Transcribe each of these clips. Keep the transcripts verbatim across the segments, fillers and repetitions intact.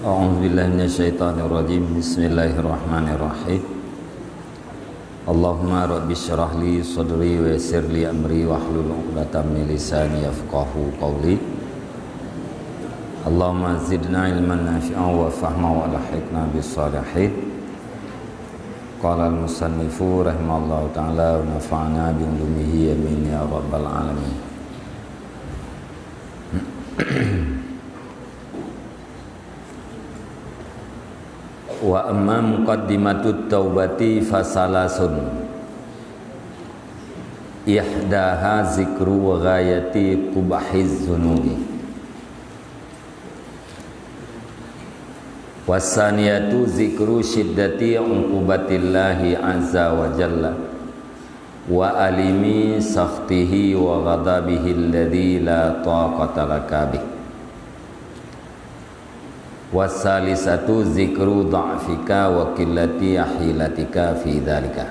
A'udzubillahi minasyaitonirrajim. Bismillahirrahmanirrahim. Allahumma rabbi syrah li sadri wa yassir li amri wahlul 'uqdatam min lisani yafqahu qawli. Allahumma zidna ilman nafi'an wa fahma wa alhiqna bis salihin. Qala al-musannifu rahimahullahu ta'ala wa nafa'na bi ulumihi, amin ya rabbal alamin. Wa amma muqaddimatut taubati fasalasun. Ihdaha zikru ghayati qubhiz zunubi. Wasaniyatu zikru syiddati uqubatillahi azza wa jalla wa alimi sakhtihi wa ghadabihi alladzi la taqata laka bih. Wasalisatu zikru dha'fika wa qillati hilatika fi dzalika.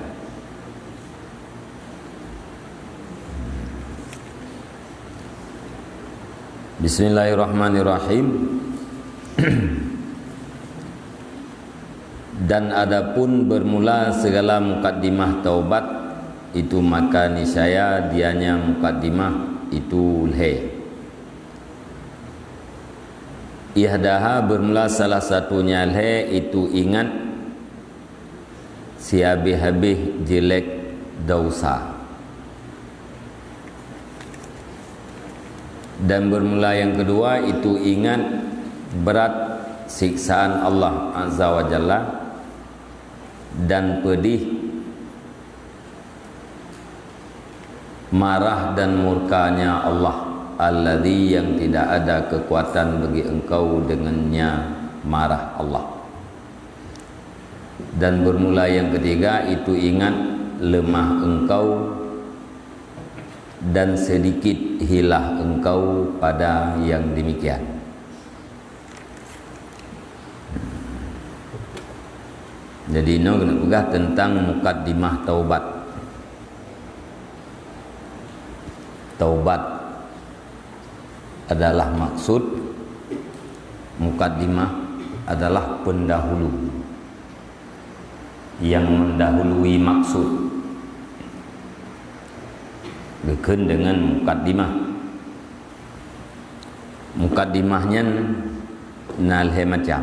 Bismillahirrahmanirrahim. Dan adapun bermula segala mukaddimah taubat itu, maka niscaya dianya mukaddimah itu lhée. Ihdaha, bermula salah satunya lhée itu ingat sihabéh-habéh jelek dosa. Dan bermula yang kedua itu ingat berat siksaan Allah Azza wa Jalla dan pedih marah dan murkanya Allah, alladzi, yang tidak ada kekuatan bagi engkau dengannya marah Allah. Dan bermula yang ketiga itu ingat lemah engkau dan sedikit hilah engkau pada yang demikian. Jadi, nyoe keuneuk peugah teuntang mukaddimah taubat. Taubat adalah maksud, mukaddimah adalah pendahulu yang mendahului maksud. Geukheun deungon mukaddimah. Mukaddimah nyan na lhée macam.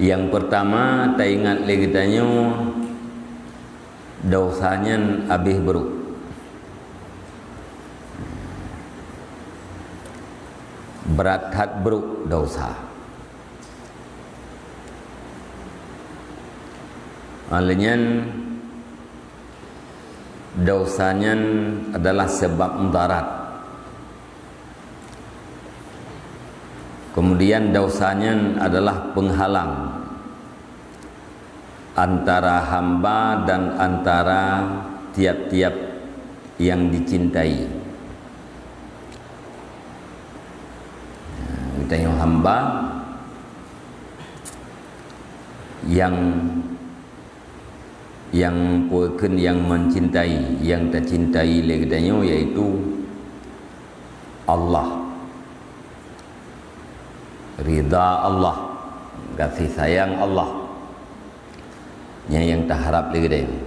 Nyang peurtama, taingat lé geutanyoe, dosa nyan habéh brok. Brat that brok dosa. Óh lheueh nyan, dosa nyan adalah sebab mudarat. Kemudian, dosa nyan adalah penghalang antara hamba dan antara tiap-tiap yang dicintai. Geutanyoe hamba yang, yang peue kheun, yang mencintai, yang tacintai lé geutanyoe, yaitu Allah. Ridha Allah, gaséh sayang Allah, nyan nyang taharab lé geutanyoe.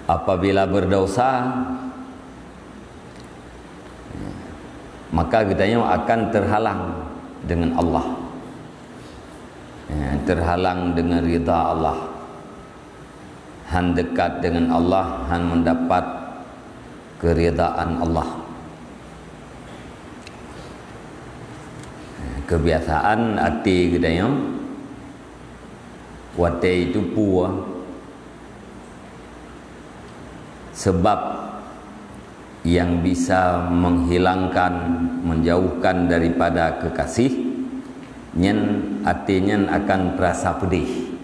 Apabila berdosa, maka geutanyoe akan terhalang dengan Allah. Ya, terhalang dengan ridha Allah. Han dekat dengan Allah, han mendapat keridhaan Allah. Kebiasaan até geutanyoe watée itu peue, sebab yang bisa menghilangkan, menjauhkan daripada kekasih, nyan até nyan akan terasa pedih.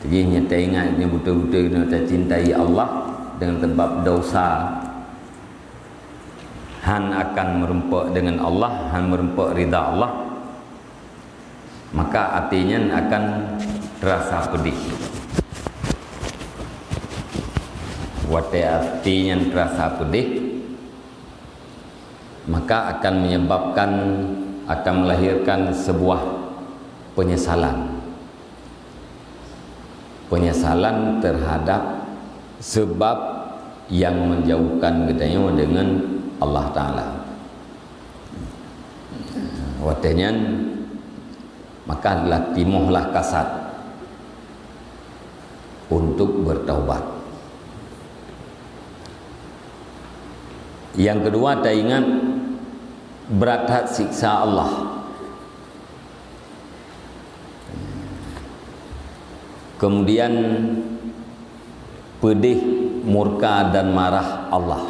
Jadi, nyoe taingat, nyoe beutôi-beutôi nyoe tacintai Allah dengan sebab dosa, han akan meureumpok dengan Allah, han meureumpok ridha Allah, maka até nyan akan terasa pedih. Watée até nyan terasa pedih, maka akan menyebabkan, akan melahirkan sebuah penyesalan. Penyesalan terhadap sebab yang menjauhkan geutanyoe dengan Allah Taala. Watée nyan, maka lah timohlah kasat untuk bertaubat. Yang kedua, taingat berat that siksa Allah. Kemudian, pedih murka dan marah Allah.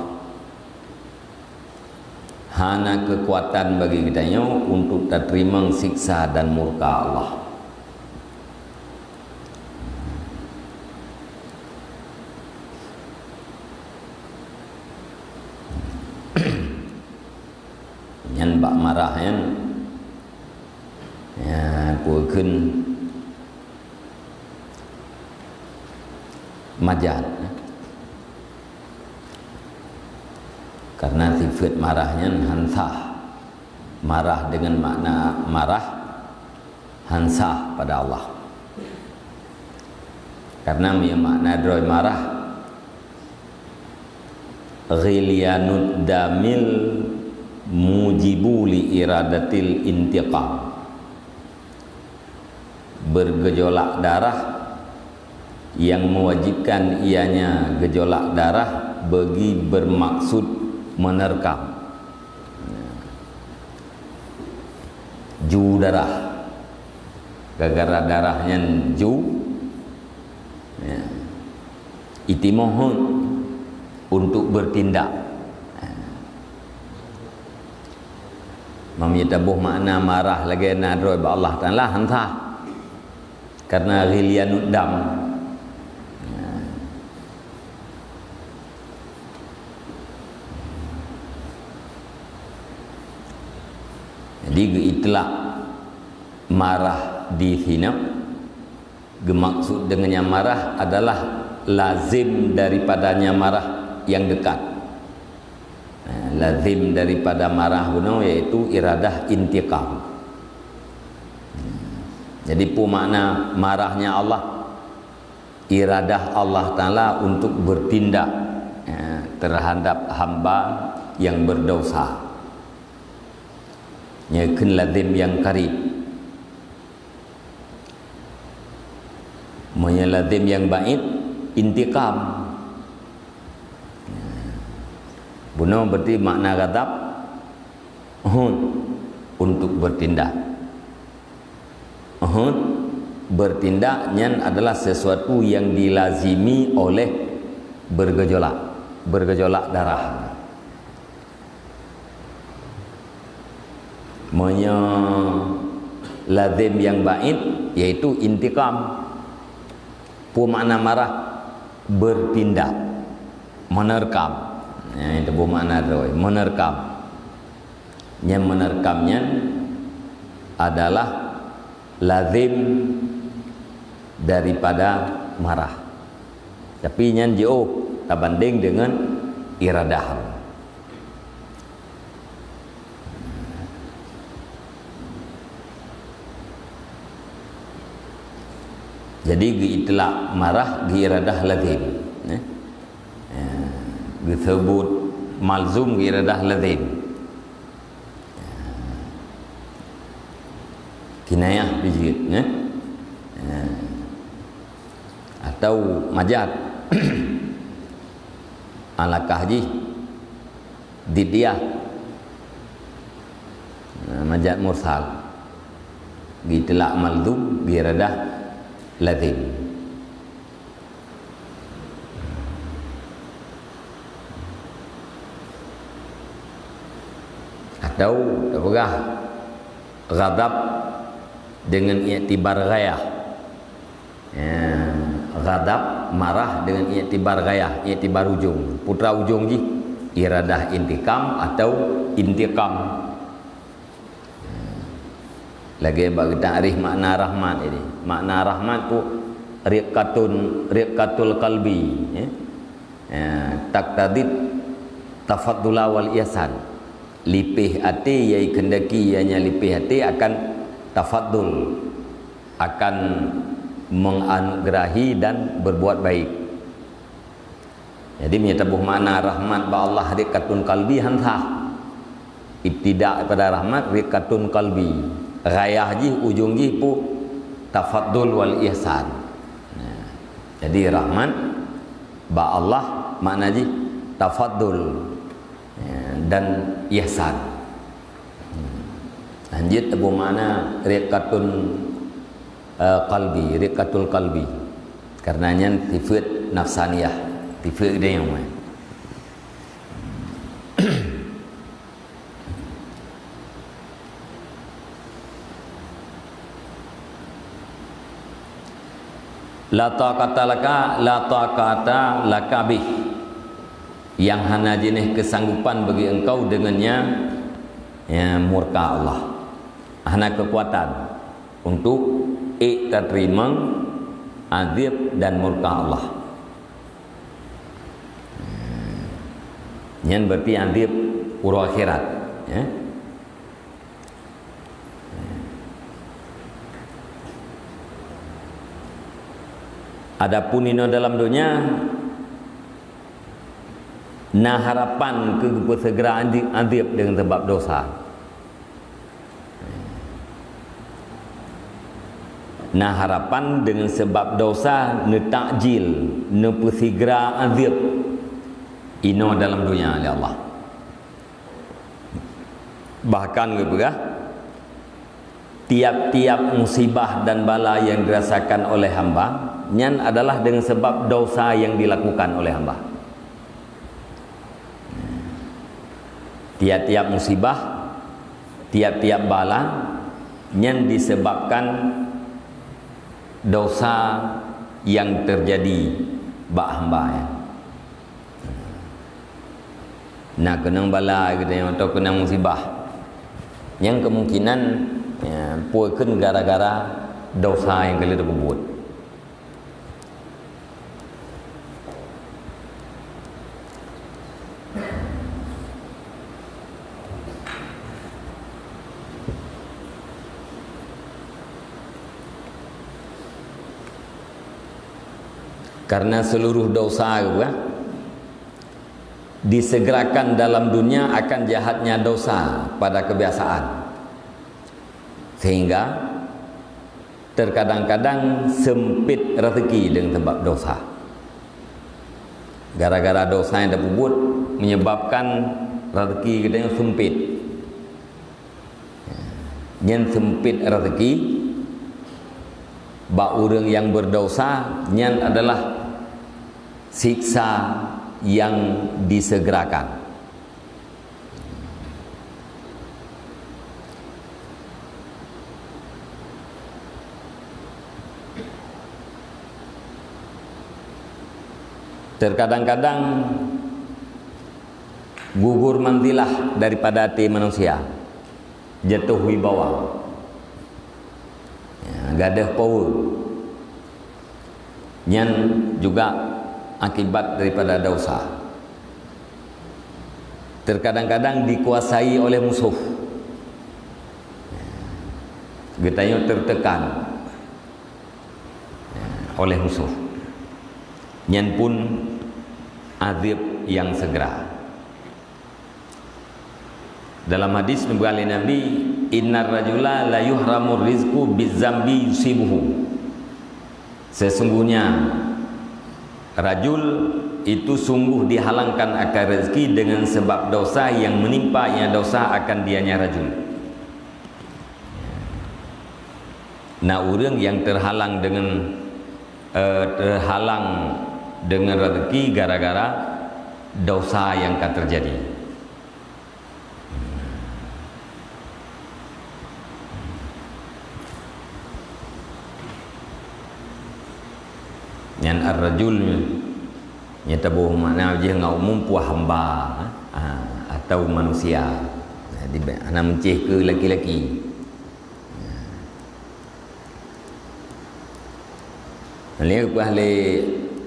Hana keukuatan bagi geutanyoe untuk tateurimong siksa dan murka Allah. Nyan bak marah nyan, ya, peue kheun majat. Karena sifeut marah nyan han sah. Marah dengan makna marah han sah pada Allah. Karena meunyoe makna droe marah, ghilyanud damil mujibu li iradatil intiqam. Bergejolak darah yang mewajibkan ianya gejolak darah bagi bermaksud menerkam. Ju darah. Gara-gara darah nyan ju, ya, itimoh untuk bertindak. Meunyoe taboh makna marah lagée na droe bak Allah Taala, han sah. Karena ghilyanud dam. Jadi, geuitlak marah di sinoe, geumaksud dengan nyang marah adalah lazim daripada nyang marah nyang dekat. Nah, lazim daripada marah bunoe yaitu iradah intiqam. Jadi, peue makna marahnya Allah? Iradah Allah Taala untuk bertindak, ya, terhadap hamba yang berdosa. Nyoe kheun lazim nyang karib. Meunyoe lazim nyang ba'id, intiqam. Bunoe berarti makna ghadab, hud, untuk bertindak. Hud, bertindak nyan adalah sesuatu yang dilazimi oleh bergejolak, bergejolak darah. Meunyoe lazim nyang ba'id, yaitu intiqam. Peue makna marah? Bertindak. Menerkam. Nyan, itu peue makna droe. Menerkam. Nyang menerkam nyan adalah lazim daripada marah. Tapi nyan jiôh tabandeng dengan iradah. Jadi, geuitlak marah, geuiradah lazim, eh. Eh, geuseubut malzum, geuiradah lazim. Kinayah bijeuet, eh. Eh. Atau majaz. Alakah jih didiah. Nah, majaz mursal. Geuitlak malzum, geuiradah lazim. Atau tapeugah ghadab dengan iktibar ghayah. Ya, ghadab, marah dengan iktibar ghayah, iktibar ujong. Putra ujong jih, iradah intikam atau intiqam. Lagée bak geutanyoe arif makna rahmat ini. Makna rahmat tu riqqatun, riqqatul qalbi, ya. Ya, taqtadit tafaddula wal ihsan. Lipéh até, nyang keundaki, nyang lipéh até akan tafaddul, akan menganugerahi dan berbuat baik. Jadi, meunyoe taboh makna rahmat bak Allah riqqatun qalbi, han sah. Ibtida' pada rahmat riqqatun qalbi. Ghayah jih, ujong jih peue? Tafaddul wal ihsan. Nah, jadi rahmat bak Allah makna jih tafaddul, ya, dan ihsan. Lanjut taboh makna riqqatun, eh, qalbi, riqqatul qalbi. Karena nyan sifat nafsaniyah, sifat dia yang main. La taqata laka, la taqata laka bih. Yang hana jeuneh kesanggupan bagi engkau dengannya, ya, murka Allah. Hana kekuatan untuk ék tateurimong azab dan murka Allah. Nyan berarti azab uroe akhirat, ya. Adapun inoe dalam donya, na harapan keu geupeuseugra azab deungon sabab dosa. Na harapan deungon sabab dosa neutakjil, neupeusigra azab inoe dalam donya lé Allah. Bahkan geupeugah, tiap-tiap musibah dan bala yang dirasakan oleh hamba, nyan adalah deungon sabab dosa yang dilakukan oleh hamba. Tiap-tiap musibah, tiap-tiap bala, nyan disebabkan dosa yang terjadi bak hamba nyan. Na keunong bala geutanyoe atau keunong musibah, nyang kemungkinan, ya, peue kheun gara-gara dosa nyang ka lheueh tapeubuet. Karena seluruh dosa, ya, disegerakan dalam dunia akan jahatnya dosa pada kebiasaan. Sehingga terkadang-kadang sempit rezeki dengan sebab dosa. Gara-gara dosa yang tapeubuet menyebabkan rezeki kita yang sempit. Nyan sempit rezeki bak ureuëng yang berdosa, nyan adalah siksa yang disegerakan. Terkadang-kadang gugur manzilah daripada até manusia, jatuh wibawa, ya, gadôh power. Nyan juga akibat daripada dosa. Terkadang-kadang dikuasai oleh musuh. Geutanyoe tertekan oleh musuh. Nyan pun azab yang segera. Dalam hadis neupeugah lé Nabi, "Innar rajula la yuhramu rizqu bizzambi yusibuhu." Sesungguhnya rajul itu sungguh dihalangkan akan rezeki dengan sebab dosa yang menimpa, yang dosa akan dianya rajul. Na ureuëng yang terhalang dengan, eh, terhalang dengan rezeki gara-gara dosa yang ka terjadi. Nyan ar-rajul nyan taboh makna jih ngon umum peue hamba, ha, atau manusia. Jadi, hana meucéh keu laki-laki. Lheueh peugah lé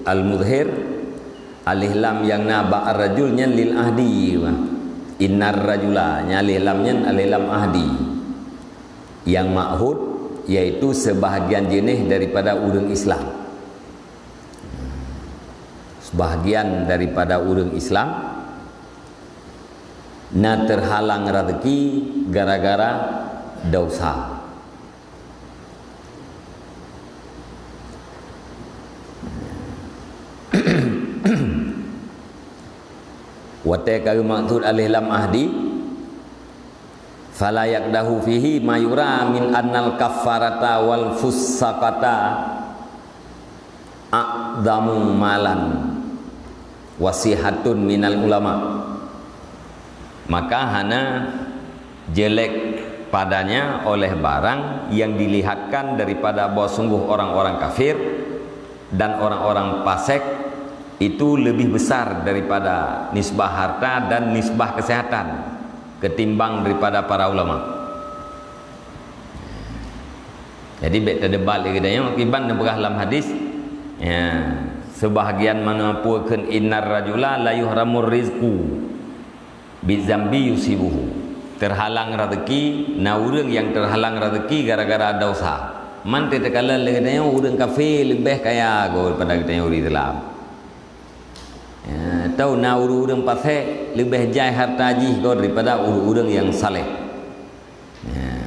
Al-Muzhir, Alif lam nyang na bak ar-rajul nyan lil ahdi, bah. Innar rajula, nyan alif lam nyan alif lam ahdi. Nyang ma'hud yaitu sebahagian jeuneh daripada ureuëng Islam. Sebahagian daripada ureuëng Islam na teuhalang rezeki gara-gara dosa. Watée ka geumaksud alif lam ahdi, fala yaqdahu fihi ma yura min annal kaffarata wal fusaqata a'zamu malan wa sihatun minal ulama. Maka hana jelek padanya oleh barang yang dilihatkan daripada bahwa sungguh orang-orang kafir dan orang-orang fasik itu lebih besar daripada nisbah harta dan nisbah kesehatan ketimbang daripada para ulama. Jadi, bék teudebat lé geutanyoe, kiban neupeugah lam hadis, ya, sebahagian mana peue kheun innar rajula la yuhramur rizqu bizambi yusibuhu. Teuhalang rezeki, na ureuëng nyang teuhalang rezeki gara-gara dosa. Man teukalon lé geutanyoe ureuëng kafé leubeh kaya goe daripada geutanyoe ureuëng Islam. Ya, atau na ureuëng-ureuëng fasik leubeh jai harta jih goe daripada ureuëng-ureuëng nyang saleh. Ya,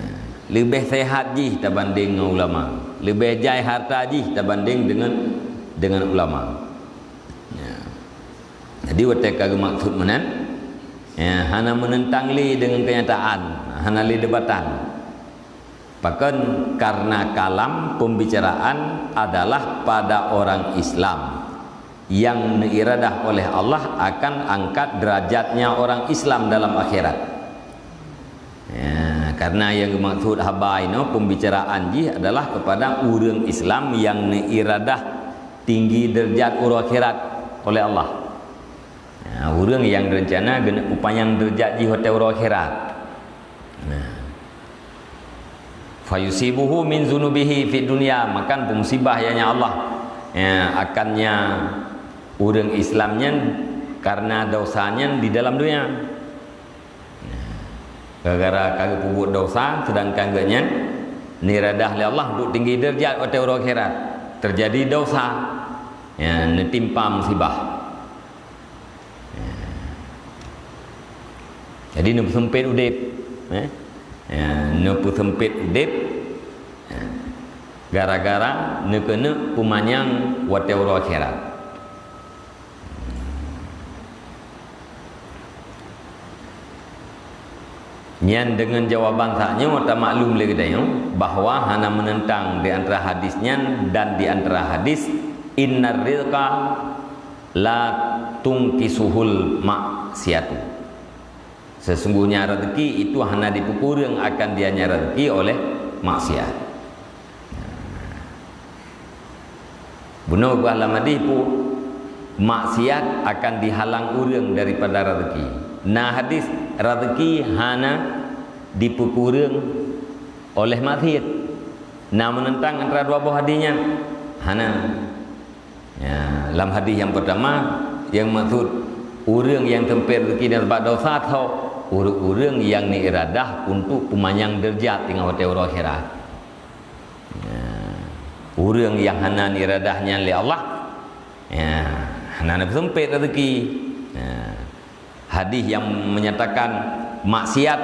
leubeh sehat jih tabanding ngon ulama. Leubeh jai harta jih tabanding dengan, dengan ulama. Ya. Jadi, watée ka geumaksud meunan, ya, hana meunentang lé dengan kenyataan, hana lé debatan. Pakon? Karena kalam pembicaraan adalah pada orang Islam yang neiradah oleh Allah akan angkat derajatnya orang Islam dalam akhirat. Ya, karena yang dimaksud haba inoe pembicaraan jih adalah kepada ureuëng Islam yang neiradah tinggi derajat uroe akhirat oleh Allah. Ya, ureuëng yang rencana geuneuk peupanyang derajat jih watée uroe akhirat. Nah. Fayusibuhu min zunubihi fid dunya, maka peumusibah ianya Allah, ya, akannya ureuëng Islam nyan karena dosa nyan di dalam dunia. Nah. Gara-gara ka geupeubuet dosa, sedangkan geuh nyan neiradah lé Allah untuk tinggi derajat watée uroe akhirat. Terjadi dosa, ya, neutimpa musibah. Jadi neupeuseumpét udeb, eh? Ya, neupeuseumpét udeb, ya, gara-gara neukeuneuk peumanyang watée uroe akhirat. Nyan deungon jawaban sak nyoe tamaklum lé geutanyoe bahwa hana meunentang di antara hadis nyan dan di antara hadis innar rizqa la tungkisuhul maksiatu. Sesungguhnya rezeki itu hana dipeukureueng akan dianya rezeki oleh maksiat. Bunoe bah lam hadis pu, maksiat akan dihalang ureuëng daripada rezeki. Na hadis, rezeki hana dipeukureueng oleh maksiat. Na meunentang antara dua boh hadis nyan? Hana. Ya, lam hadis nyang pertama, nyang maksud ureuëng nyang seumpét rezeki dan sabab dosa tho, ureuëng-ureuëng nyang neiradah untuk peumanyang derajat teungoh watée uroe akhirat. Ya, ureuëng nyang hana neiradah nyan lé Allah, ya, hana neupeusumpét rezeki. Ya. Hadis yang menyatakan maksiat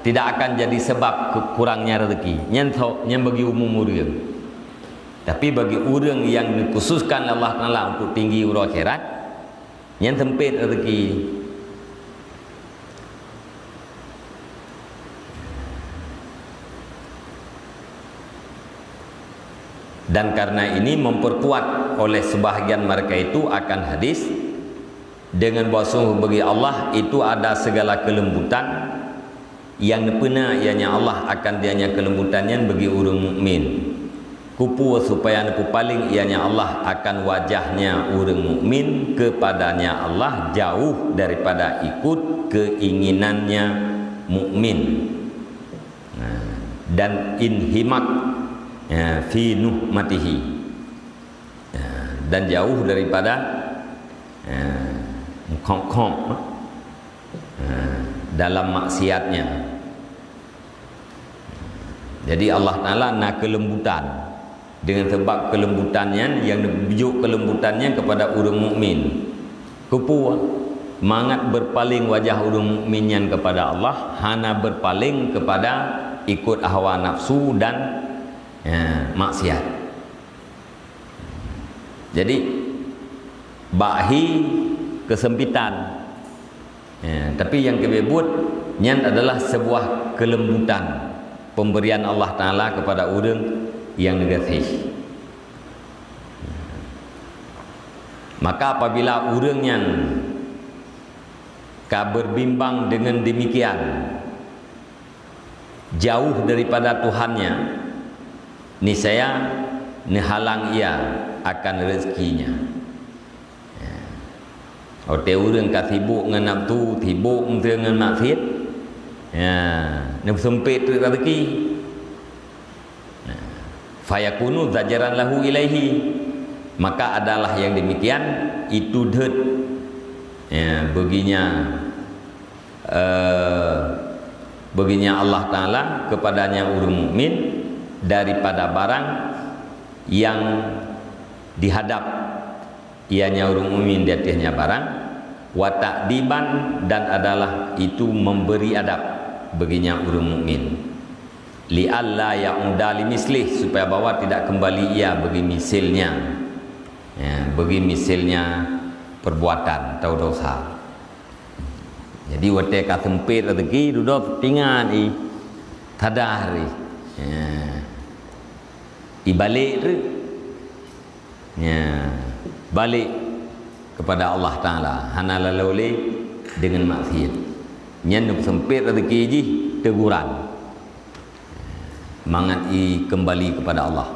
tidak akan jadi sebab ke-, kurangnya rezeki. Nyan tho, nyan bagi umum ureuëng. Tapi bagi ureuëng yang dikhususkan Allah Taala untuk tinggi uroe akhirat, nyan sempit rezeki. Dan karena ini memperkuat oleh sebahagian mereka itu akan hadis, dengan bahwa sungguh bagi Allah itu ada segala kelembutan yang neupeuna ianya Allah akan dianya kelembutan nyan bagi ureuëng mukmin. Kupeue supaya neupeupaleng ianya Allah akan wajahnya ureuëng mukmin, kepadanya Allah jauh daripada ikut keinginannya mukmin. Nah, dan inhimak, ya, fi nuhmatihi. Ya, dan jauh daripada, Ha, meukhop-khop, ha, dalam maksiatnya. Jadi Allah Taala na keulembutan. Dengan sebab keulembutan nyan, nyang neubijôk keulembutan nyan kepada ureuëng mukmin. Keupeue? Mangat beurpaléng wajah ureuëng mukmin nyan kepada Allah, hana beurpaléng kepada ikot hawa nafsu dan, ya, maksiat. Jadi, bak hi keusempitan. Ya, tapi nyang keubiet buet nyan adalah sebuah keulembutan pemberian Allah Taala kepada ureuëng nyang neugaséh. Maka apabila ureuëng nyan ka berbimbang dengan demikian, jauh daripada Tuhannya, niscaya neuhalang ia akan rezekinya. Ya. Watée ureuëng ka sibok ngon nafsu, sibok meuseu ngon maksiat, ya, neuseumpét teuk rezeki. Nah, fayakunu zajaran lahu ilaihi, maka adalah yang demikian itu deuet, ya, baginya, eh, baginya Allah Taala kepadanya ureuëng mukmin daripada barang yang dihadap ianya ureuëng mukmin di ateueh nyan barang, wa ta'diban, dan adalah itu memberi adab baginya ureuëng mukmin. Li alla ya'uda li mislih, supaya bahwa tidak kembali ia bagi misilnya. Ya, bagi misilnya perbuatan atau dosa. Jadi watée ka seumpét rezeki, dudoe teuingat i, sadar i. Ya. I balek tu. Ya, balek kepada Allah Taala, hana laloe lé dengan maksiat. Nyan neuseumpét rezeki jih teguran. Mangat i kembali kepada Allah.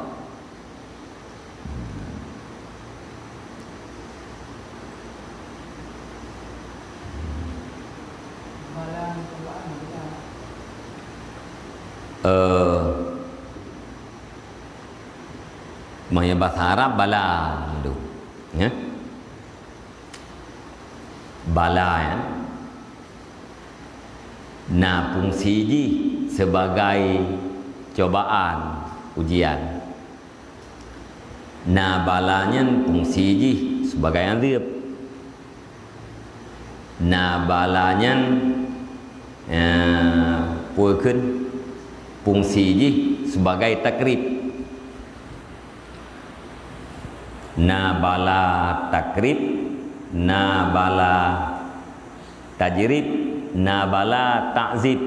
Eh, Meunyoe basa Arab bala tu, ya. Bala, ya. Na fungsi jih sebagai cobaan, ujian. Na bala nyan fungsi jih sebagai adeueb. Na bala nyan, eh, peue kheun, fungsi jih sebagai takrib. Na bala takrib, na bala tajrib, na bala takzib.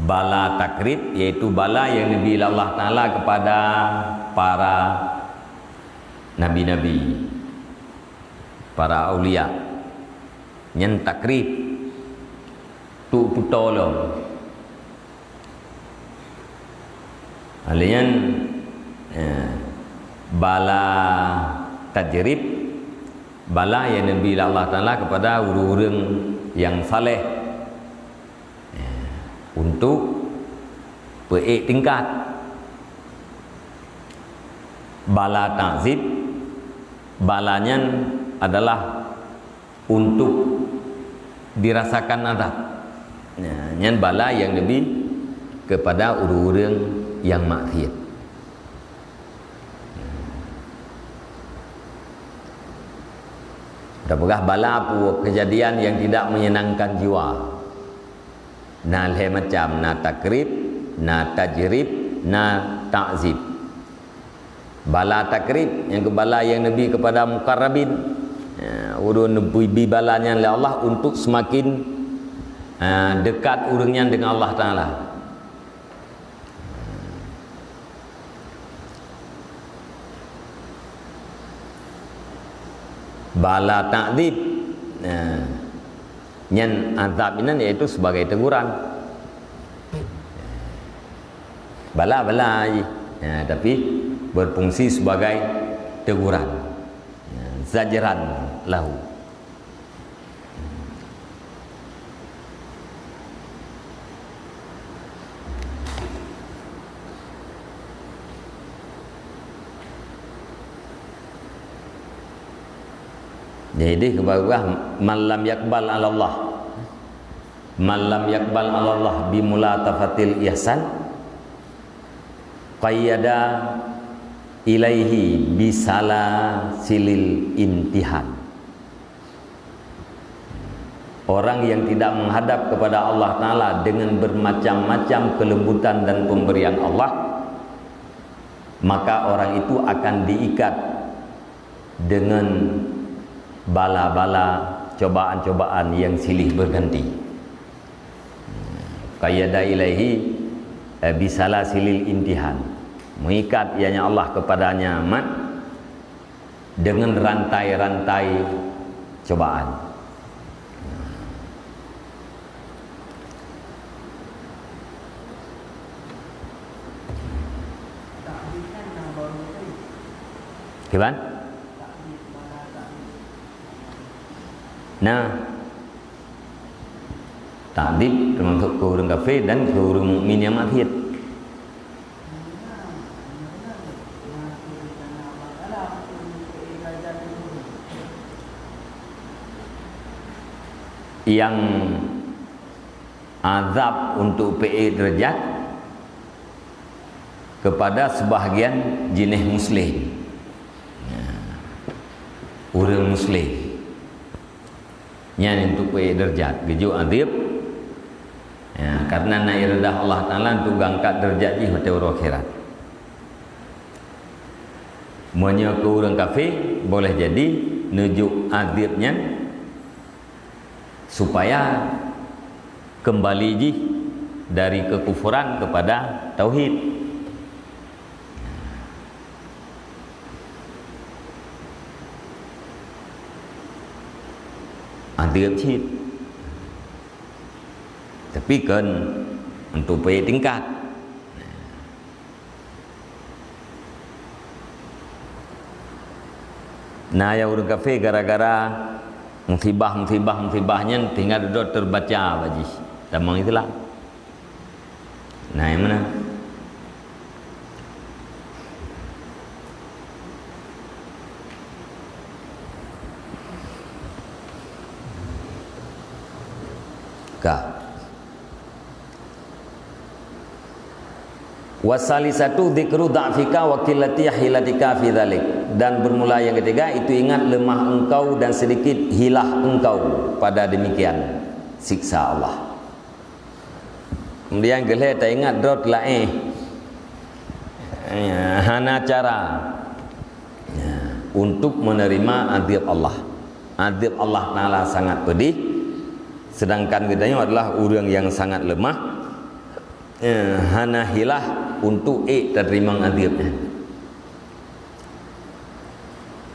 Bala takrib, yaitu bala yang neubi lé Allah Taala kepada para nabi-nabi, para aulia. Nyan takrib, tu putôh lom. Lheueh nyan, eh, bala tajrib, bala yang neubi lé Allah Taala kepada ureuëng-ureuëng yang saleh. Ya, untuk peuék tingkat. Bala takzib, bala nyan adalah untuk dirasakan azab. Ya, nyan bala yang neubi kepada ureuëng-ureuëng yang maksiat. Tapeugah bala peue, kejadian yang tidak menyenangkan jiwa. Na lhée macam, na takrib, na tajrib, na takzib. Bala takrib, nyang keu bala yang neubi kepada mukarrabin. Ya, ureuëng neubi bala nyan lé Allah untuk semakin, ah, dekat ureuëng nyan dengan Allah Taala. Bala takzib. Nah, nyan azab inan yaitu sebagai teguran. Bala-bala jih. Ya, tapi berfungsi sebagai teguran. Ya, zajran lahu. Jadi, keubah-ubah, "Man lam yakbal 'ala Allah, man lam yakbal 'ala Allah bi mulatafatil ihsan, qayyada ilaihi bi salasilil imtihan." Orang yang tidak menghadap kepada Allah Ta'ala dengan bermacam-macam kelembutan dan pemberian Allah, maka orang itu akan diikat dengan bala-bala, cobaan-cobaan yang silih berganti. Qayyada ilaihi, eh, bi salasilil imtihan. Mengikat ianya Allah kepadanya mat dengan rantai-rantai cobaan. Kiban? Nah, takdib termasuk keu ureuëng kafé dan keu ureuëng mukmin nyang maksiet. Nyang azab untuk peuék deurajat kepada sebahagian jinéh muslim. Ya. Ureuëng muslim. Nyan untuk peuék deurajat, geujok adeueb. Ya, karena na iradah Allah Ta'ala untuk geuangkat deurajat jih watée uroe akhirat. Meunyoe keu ureuëng kafé, boleh jadi neujok adeueb nyan supaya kembali jih dari kekufuran kepada tauhid. Adeueb cit. Tapi kon untuk peuék tingkat. Na nyang ureuëng kafé gara-gara musibah, musibah, musibah nyan tinggai dudoe teubaca bak jih tamong Islam. Na nyang meunan. Ka. Wasalisatu dzikru dha'fika wa qillati hilatika fi dzalik. Dan bermula yang ketiga, itu ingat lemah engkau dan sedikit hilah engkau pada demikian siksa Allah. Kemudian geulhée taingat droe teulaéh. Ya, hana cara. Ya, untuk menerima adab Allah. Adab Allah Ta'ala sangat pedih, sedangkan geutanyoe adalah ureuëng nyang sangat lemah. Eh, hana hilah untuk ék tateurimong adab nyan.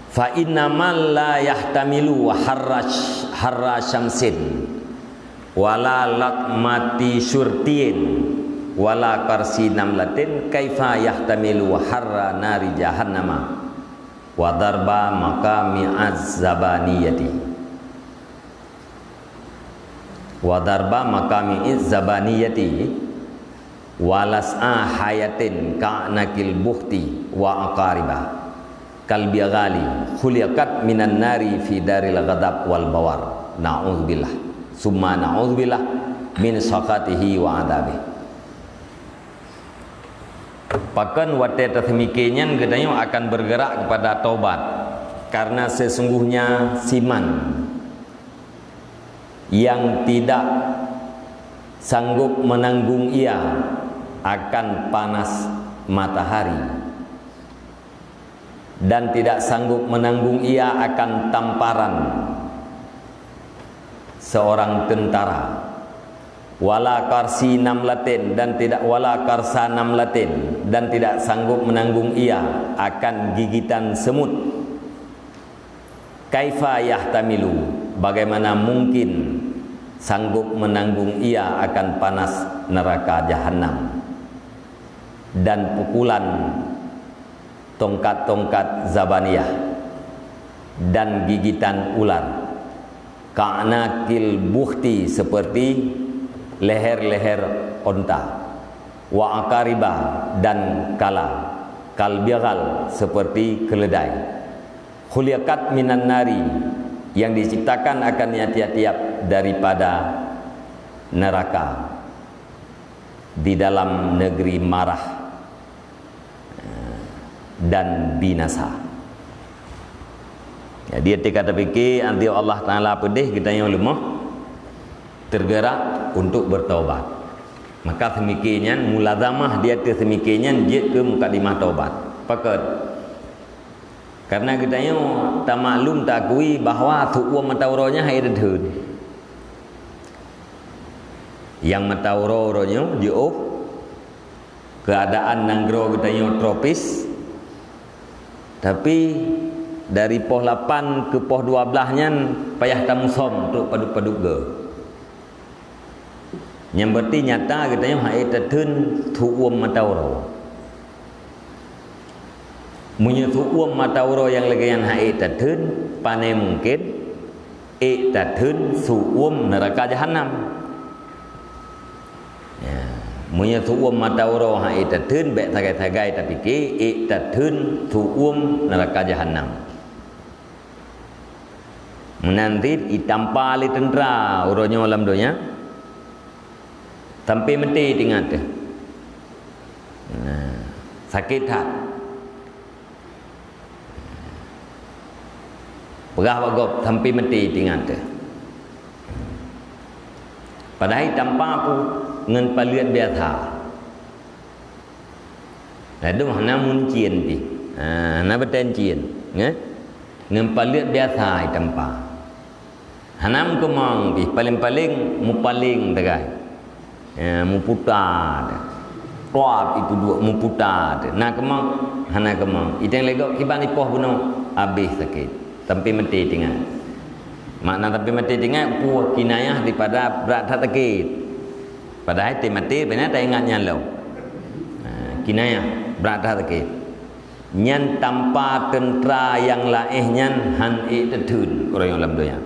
Fa inna man la yahtamilu harra, harra syamsin, wala latmati syurtin, wala qarsi namlatin, kaifa yahtamilu harra nari jahannama, wa darba maqami az-zabaniyati. Wa darba maqami zabaniyati, wa las'a hayatin ka'nakil buhti wa aqariba, kal bighali khuliqat minan nari fi daril ghadab wal bawar. Na'udzubillah. Summa na'udzubillah min sakhatihi wa adzabihi. Pakon watée taseumike nyan geutanyoe akan bergerak kepada taubat, karena sesungguhnya siman yang tidak sanggup menanggung ia akan panas matahari, dan tidak sanggup menanggung ia akan tamparan seorang tentara, wala qarsi namlatin, dan tidak, wala qarsa namlatin, dan tidak sanggup menanggung ia akan gigitan semut. Kaifa yahtamilu, bagaimana mungkin sanggup menanggung ia akan panas neraka Jahannam dan pukulan tongkat-tongkat zabaniyah dan gigitan ular, ka'nakil buhti, seperti leher-leher onta, wa aqariba, dan kala, kal bighal, seperti keledai. Khuliqat minan nari, yang diciptakan akan tiap-tiap daripada neraka di dalam negeri marah, eh, dan binasa. Jadi, ketika tapike, anti Allah Taala peudeh, geutanyoe leumoh tergerak untuk bertaubat. Maka seumike nyan, mulazamah di ateueh seumike nyan jeuet keu mukadimah taubat. Pakon? Karena geutanyoe tamaklum, taakui bahwa su'uem mata uroe nyan han ék teutheun. Nyang mata uroe, uroe nyoe jiôh, keuadaan nanggroe geutanyoe tropis, tapi dari poh lapan keu poh dua blaih nyan payah tamusom trok padub-padub goe. Nyang berarti nyata geutanyoe han ék teutheun su'uem mata uroe. Meunyoe su'uem mata uroe nyang lagée nyan han ék teutheun, pane mungken ék teutheun su'uem neuraka jahanam. Ya, meunyoe su'uem mata uroe han ék teutheun, bék sagai-sagai tapike ék teutheun su'uem neuraka jahanam. Meunan cit itampa lé teuntra uroe nyoe lam donya, sampai meuté tingat teuh. Nah, sakét that. Peugah bak gob sampai meuté tingat teuh. Padahai tampa peue ngon paleuet biasa. Ladôm hana meuncien pih. Ha, hana beutencien, nge? Ngon paleuet biasa itampa. Hana meukeumong pih, paleng-paleng mupaleng sagai. Ya, muputa teuh. Tuap itu dua muputa teuh. Na keumong, hana keumong. Iteng lé gob kiban ipoh bunoe, habéh sakét. Sampai meuté tingat. Makna sampai meuté tingat, peue kinayah daripada brat that sakét. Padahai teuh maté, bèk na taingat nyan lom. Ha, kinayah, brat that sakét. Nyan tampa teuntra nyang laéh nyan han ék teutheun uroe nyoe lam donya.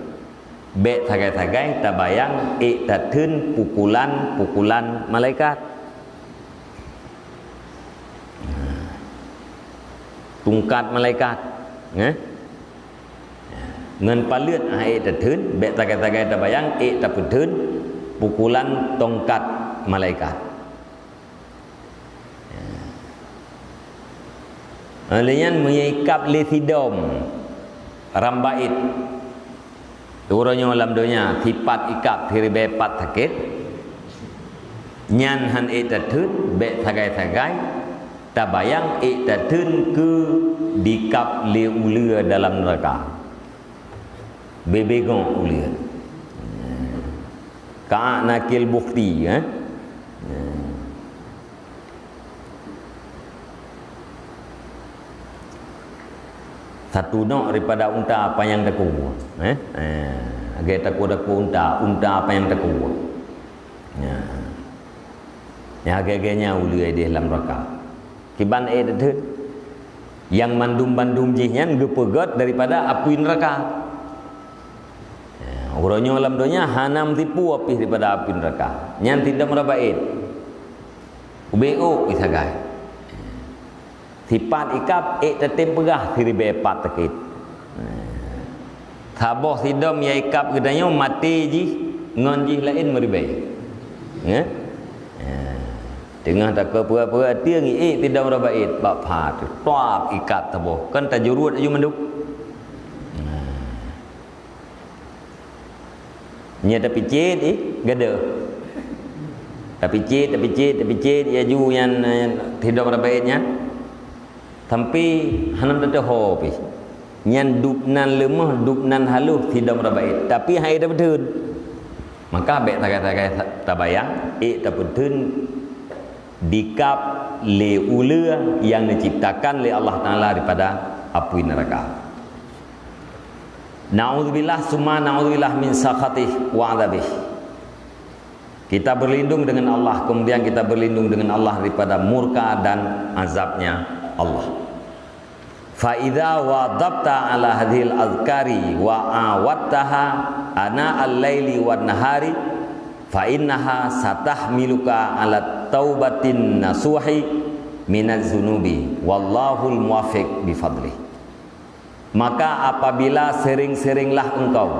Bék sagai-sagai tabayang ék teutheun pukulan-pukulan malaikat. Tungkat malaikat, eh? Ngon paleuet han ék teutheun, bék sagai-sagai tabayang ék tapeutheun pukulan tongkat malaikat. Lheueh nyan meunyoe ikab lé sidom ram bait, uroe nyoe lam donya sipat ikab siribée pat sakét, nyan han ék tatheun, bék sagai-sagai tabayang ék tatheun keu dikab lé uleue dalam neuraka. Bébé gong uleue. Ka nakil bukti, eh? Satu nok daripada unta panyang takue, eh? Eh, lagée takue-takue unta, unta panyang takue. Ya. Ya, lagée-lagée nyan uleue di lam neuraka. Kiban ék teutheun. Nyang mandum-mandum jih nyan geupeugét daripada apui neuraka. Ya, uroe nyoe lam donya hana meusipu apui daripada apui neuraka. Nyan sidom ram bait. Ubé ôk sagai. Sipat ikab ék tatem peugah siribée pat sakét. Saboh sidom nyang ikab geutanyoe maté jih ngon jih laén meuribée. Nge? Teungoh takeu peue-peue tieng ék sidom ram bait bak pha teuh. Tuap ikab saboh. Kon tajuruet aju mandum. Nyan tapicét, eh, gadoh. Tapicét, tapicét, tapicét, laju nyan, eh, sidom ram bait nyan. Sampai hana teutuho pih. Nyan dub nan leumoh, dub nan halôh sidom ram bait. Tapi han ék tapeutheun. Maka bék sagai-sagai tabayang, ék tapeutheun dikab lé uleue nyang diciptakan lé Allah Taala daripada apui neuraka. Na'udzubillah, summa na'udzubillah min sakhatih wa adzabih. Kita berlindung dengan Allah, kemudian kita berlindung dengan Allah daripada murka dan azabnya Allah. Fa idza wadhabta ala hadzihil azkari wa awadtaha ana al-laili wan nahari, fa innaha satahmiluka ala taubatin nasuhi minaz zunubi, wallahul muwaffiq bi fadlih. Maka apabila sering-seringlah engkau,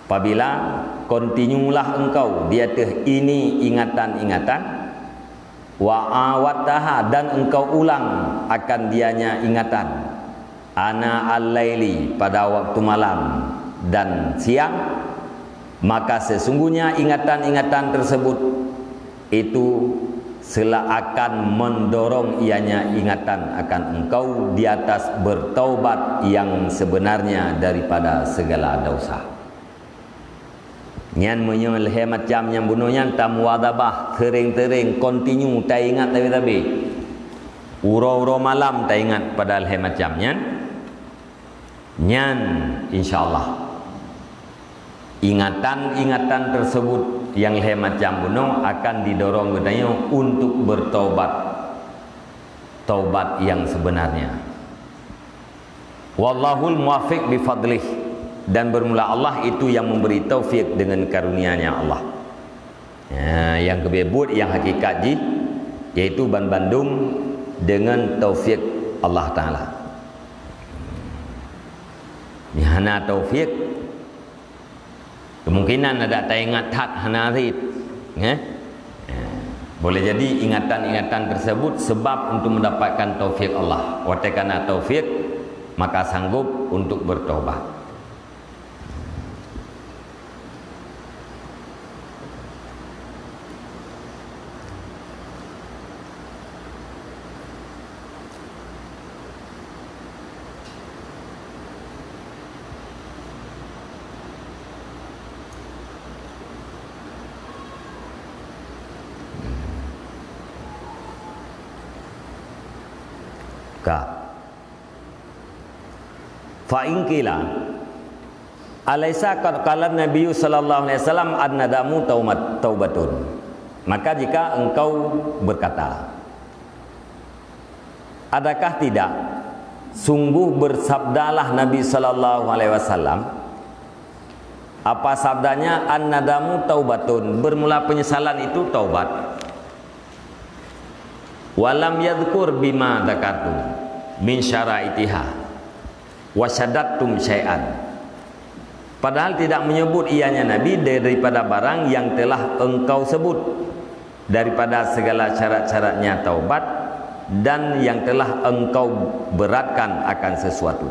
apabila kontinyulah engkau di ateueh ini ingatan-ingatan, wa awadtaha, dan engkau ulang akan dianya ingatan, ana al-laili, pada waktu malam dan siang, maka sesungguhnya ingatan-ingatan tersebut itu seakan mendorong ianya ingatan akan engkau di atas bertaubat yang sebenarnya daripada segala dosa. Nyan meunyoe lhée macam nyang bunoe nyan tamuwadhabah, sering-sering, kontinu taingat tabe-tabe. Uroe-uroe malam taingat pada lhée macam nyan. Nyan, insya Allah, ingatan-ingatan tersebut nyang lhée macam bunoe akan didorong geutanyoe untuk bertaubat, taubat yang sebenarnya. Wallahul muwaffiq bi fadlih, dan bermula Allah itu yang memberi taufik dengan karunia-Nya Allah. Ya, nyang geubeuet nyang hakikat jih, yaitu banbandum dengan taufik Allah Taala. Nyang hana taufik, kemungkinan adak taingat that hana rit, eh? Eh, boleh jadi ingatan-ingatan tersebut sebab untuk mendapatkan taufik Allah. Watée kana taufik, maka sanggup untuk bertobat. Ka. Fa in qila, alaisa qad qala Nabi sallallahu alaihi wasallam, "An-nadamu taumat-, taubatun." Maka jika engkau berkata, adakah tidak sungguh bersabdalah Nabi sallallahu alaihi wasallam, apa sabdanya, "An-nadamu taubatun," bermula penyesalan itu taubat. "Walam yadzkur bima dzakartum min syaraitiha wa syadattum syai'an." Padahal tidak menyebut ianya Nabi daripada barang yang telah engkau sebut daripada segala syarat-syaratnya taubat dan yang telah engkau beratkan akan sesuatu.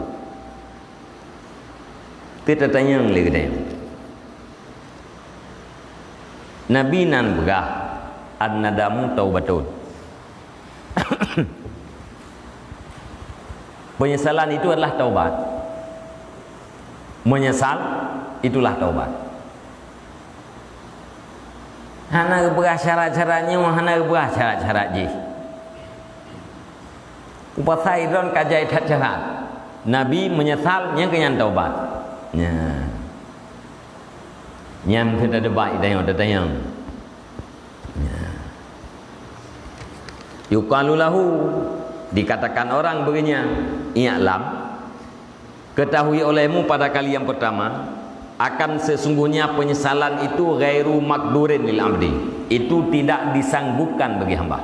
Teutatanyong lé geutanyoe. Nabi nan peugah, "An-nadamu taubatun." Penyesalan itu adalah taubat. Menyesal itulah taubat. Hana geupeugah syarat-syarat nyoe, hana geupeugah syarat-syarat jih. Kupasai droen ka jai that syarat. Nabi menyesal, nyan keuh nyan taubat. Nyan. Nyan keuh teudebat tanyoe, tatanyong. Nyan. Yuqalu lahu, dikatakan orang bagi nyan, "I'lam, ketahui olehmu pada kali yang pertama, akan sesungguhnya penyesalan itu ghairu makdurin lil abdi, itu tidak disanggupkan bagi hamba."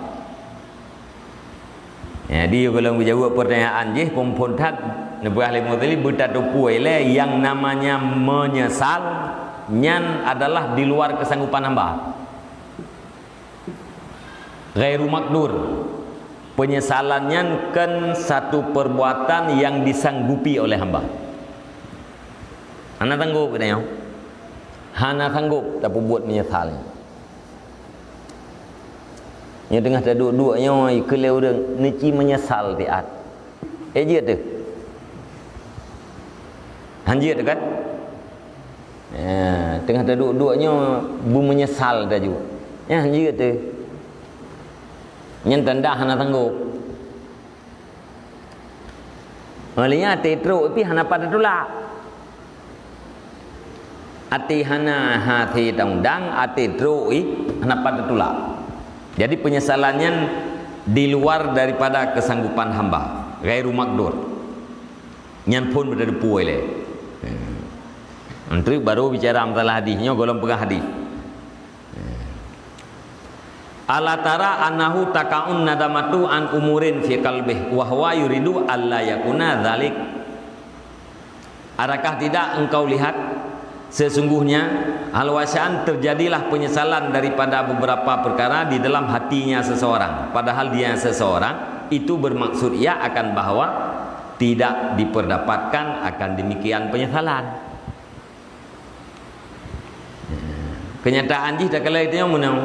Jadi, kalau geujaweueb pertanyaan jih, phon-phon that, neupeugah lé Mu'tazili, beutateupeue lé yang namanya menyesal, nyan adalah di luar kesanggupan hamba. Ghairu makdur. Penyesalan nyan kon satu perbuatan yang disanggupi oleh hamba. Hana sanggup, katanya. Hana sanggup tapeubuet menyesal nyan. Nyoe teungoh taduek-duek nyoe, keu lé ureueng neuci menyesal siat. Eh, jeuet teuh? Han jeuet teuh kan? Eh, teungoh taduek-duek nyoe beumenyesal taju. Nyan han jeuet teuh. Nyan tanda hana sanggob. Oleh nyan até trok pih hana pat tatulak. Até hana hase taundang, até trok ih hana pat tatulak. Jadi penyesalan nyan di luar daripada kesanggupan hamba, ghairu makdur. Nyan phon beutateupeue lé. Hmm. Nyan treuk baru bicara masalah hadis, nyoe gohlom peugah hadis. Ala tara annahu taqa'un nadamatu an umurin fi qalbih wa huwa yuridu alla yakuna dzalik. Adakah tidak engkau lihat, sesungguhnya hal wasaan terjadilah penyesalan daripada beberapa perkara di dalam hatinya seseorang, padahal dia seseorang itu bermaksud ia akan bahwa tidak diperdapatkan akan demikian penyesalan. Kenyataan jih takalai tanyoe meunan.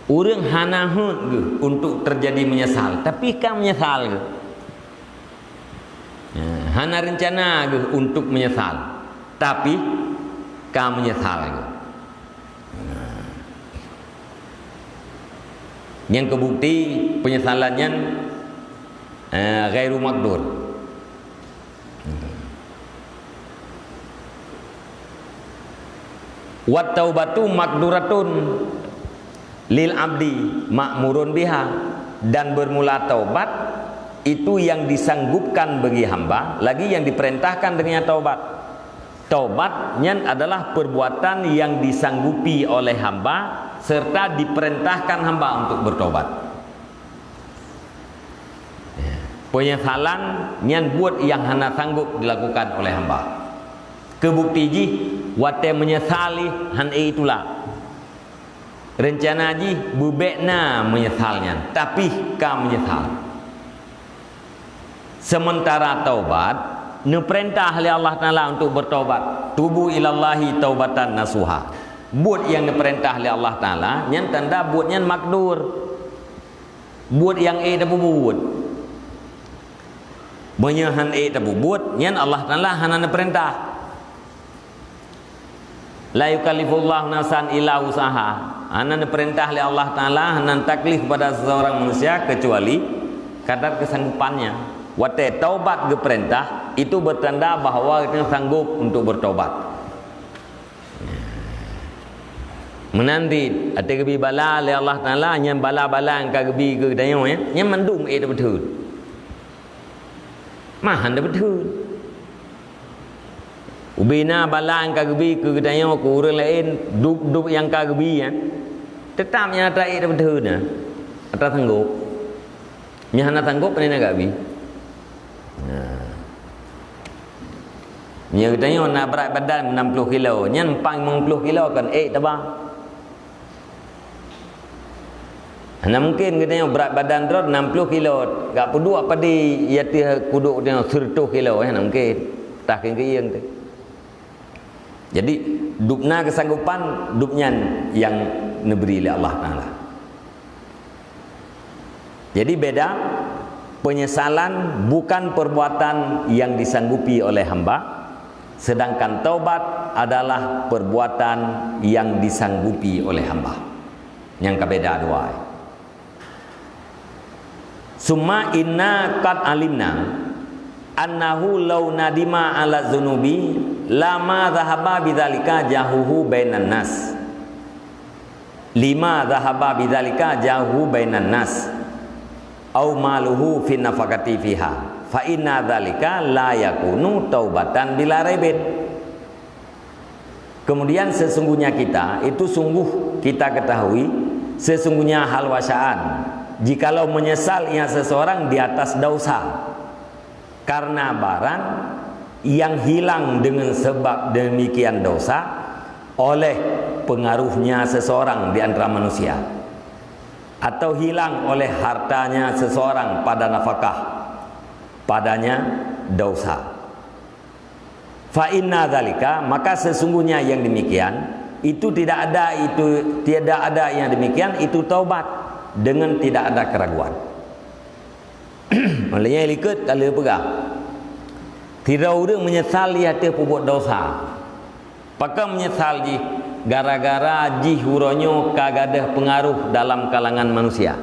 Ureuëng hana heuet geuh untuk terjadi menyesal, tapi ka menyesal geuh. Ya, hana rencana geuh untuk menyesal, tapi ka menyesal geuh. Nyang keubukti penyesalan nyan, eh, ghairu maqdur. Wat taubatu maqduratun lil abdi ma'murun biha, dan bermula taubat itu yang disanggupkan bagi hamba, lagi yang diperintahkan dengannya taubat. Taubat nyan adalah perbuatan yang disanggupi oleh hamba serta diperintahkan hamba untuk bertaubat. Penyesalan nyan buet nyang hana sanggup dilakukan oleh hamba. Keubukti jih, watée meunyeusal jih hán ék tulak. Reuncana jih beubek na meunyeusal nyan, tapi ka meunyeusal. Seumeuntara taubat, neupeurintah lé Allah Taala untuk beutaubat. "Tubu ilallahi taubatan nasuha." Buet nyang neupeurintah lé Allah Taala nyan tanda buet nyan makdur. Buet nyang ék tapeubuet. Meunyoe hán ék tapeubuet, nyan Allah Taala hana neupeurintah. "La yukallifullahu nafsan illa wus'aha." Hana neupeurintah lé Allah Taala, hana taklif kepada seseorang manusia kecuali kadar kesanggupannya. Watée taubat geupeurintah, itu bertanda bahwa geutanyoe sanggup untuk bertobat. Meunan cit, watée geubi bala lé Allah Taala, nyan bala-bala nyang ka geubi keu geutanyoe, ya, nyan mandum ék tapeutheun. Mah hana tapeutheun. Ubena bala nyang ka geubi keu geutanyoe, keu ureuëng laén, dub-dub nyang ka geubi, ya, teutap nyan atra ék tapeutheun, ya, atra sanggob. Nyan hana sanggob, pane na geubi. Nah. Nyoe geutanyoe na brat badan nam ploh kilo, nyan pang limong ploh kilo kon ék taba. Hana mungken geutanyoe brat badan droe nam ploh kilo, gak peuduek padé ateueh kudok geutanyoe seureutôh kilo, eh, hana mungken. Tah keuieng-keuieng teuh. Jadi, dub na keusanggopan, dub nyan nyang neubri lé Allah Taala. Jadi, beda, penyesalan bukan perbuatan yang disanggupi oleh hamba, sedangkan taubat adalah perbuatan yang disanggupi oleh hamba. Nyang ka beda dua. "Summa inna qad alimna annahu law nadima ala dzunubi lama dzahaba bidzalika jahuhu bainan nas." Lima dzahaba bidzalika jahuhu bainan nas, au maluhu fi nafaqati fiha, fa inna dzalika la yakunu taubatan bila raibin. Kemudian sesungguhnya kita, itu sungguh kita ketahui, sesungguhnya hal wasaan, jikalau menyesal ia seseorang di atas dosa, karena barang yang hilang dengan sebab demikian dosa oleh pengaruhnya seseorang di antara manusia, atau hilang oleh hartanya seseorang pada nafkah, padanya dosa. Fa inna dzalika, maka sesungguhnya yang demikian, itu tidak ada, itu tidak ada yang demikian, itu taubat dengan tidak ada keraguan. Oleh nyan likot ka lheueh peugah, sidroe ureuëng meunyeusal di ateueh peubuet dosa. Pakon meunyeusal jih? Gara-gara jih uroe nyoe ka gadôh peungaroh dalam kalangan manusia.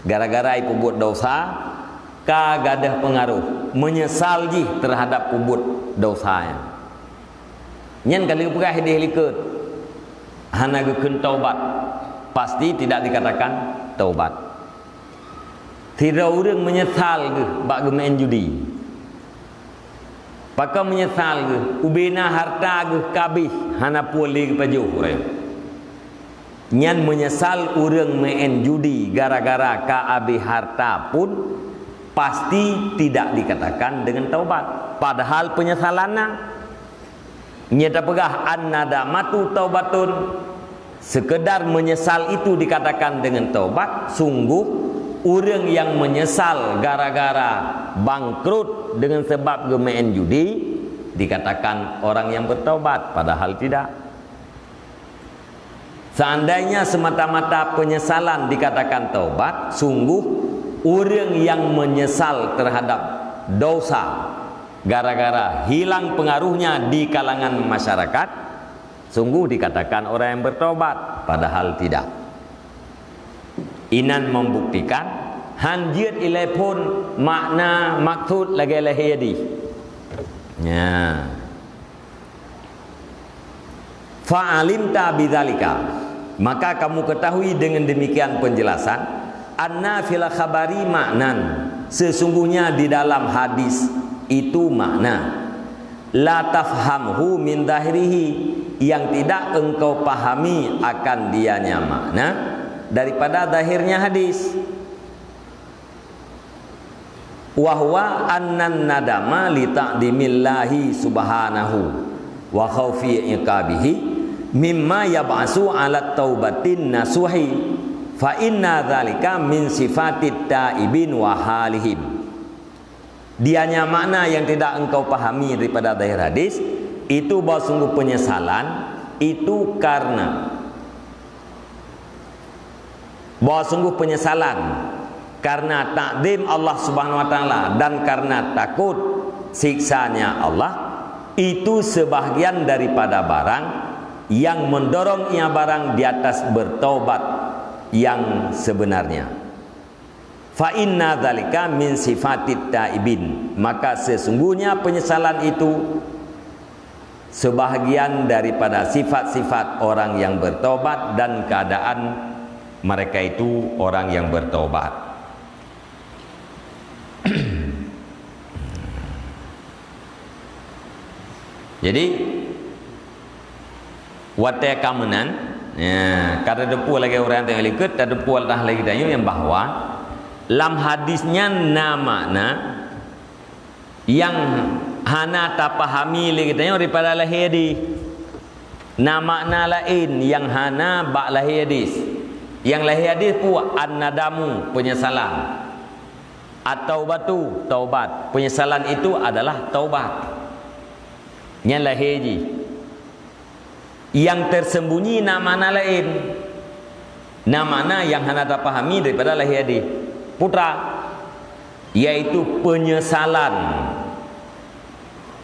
Gara-gara jipeubuet dosa, ka gadôh peungaroh, meunyeusal jih teuhadap peubuet dosa nyan. Nyan ka lheueh peugah idéh likot, hana geukheun taubat, pasti tidak dikatakan taubat. Sidroe ureuëng meunyeusal geuh bak geumeu'en judi. Pakon meunyeusal geuh? Ubena harta geuh ka abéh, hana peue lé geupajoh ureuëng. Nyan meunyeusal ureuëng meu'en judi gara-gara ka abéh harta pun, pasti tidak dikatakan dengan taubat. Padahal penyesalan na. Nyan tapeugah, "An-nadamatu taubatun." Sekedar menyesal itu dikatakan dengan taubat, sungguh ureuëng yang menyesal gara-gara bangkrut dengan sebab geumeu'en judi, dikatakan orang yang bertaubat, padahal tidak. Seandainya semata-mata penyesalan dikatakan taubat, sungguh ureuëng yang menyesal terhadap dosa gara-gara hilang pengaruhnya di kalangan masyarakat, sungguh dikatakan orang yang bertobat, padahal tidak. Inan membuktikan, han jeuet ilée phon makna maksud lagée lahé jih. Nya. Fa'alimta bidzalika, maka kamu ketahui dengan demikian penjelasan, anna fil khabari ma'nan, sesungguhnya di dalam hadis itu makna, la tafhamhu min zahirihi, yang tidak engkau pahami akan dianya makna daripada zahirnya hadis. Wa huwa annan nadama li ta'dimillahi subhanahu wa khaufi iqabihi mimma yab'asu ala taubatin nasuhi, fa inna dzalika min sifatit taibin wa halihim. Dianya makna yang tidak engkau pahami daripada zahir hadis, itu bahwa sungguh penyesalan itu karena bahwa sungguh penyesalan karena takzim Allah Subhanahu wa Taala dan karena takut siksa-Nya Allah, itu sebahagian daripada barang yang mendorong ia barang di atas bertaubat yang sebenarnya. Fa inna dzalika min sifatit taibin, maka sesungguhnya penyesalan itu sebahagian daripada sifat-sifat orang yang bertobat dan keadaan mereka itu orang yang bertobat. Jadi, watée ka meunan, ya, ka tateupeue lagée ureuëng nyang likot, tateupeue dah lagée tanyoe nyang bahwa lam hadis nyan na makna nyang hana tapahami lé geutanyoe daripada lahé hadis. Na makna laén nyang hana bak lahé hadis. Nyang lahé hadis peue? An-nadamu, penyesalan. At-taubatu, taubat. Penyesalan itu adalah taubat. Nyan lahé jih. Nyang tersembunyi na makna laén. Na makna nyang hana tapahami daripada lahé hadis. Putra, yaitu penyesalan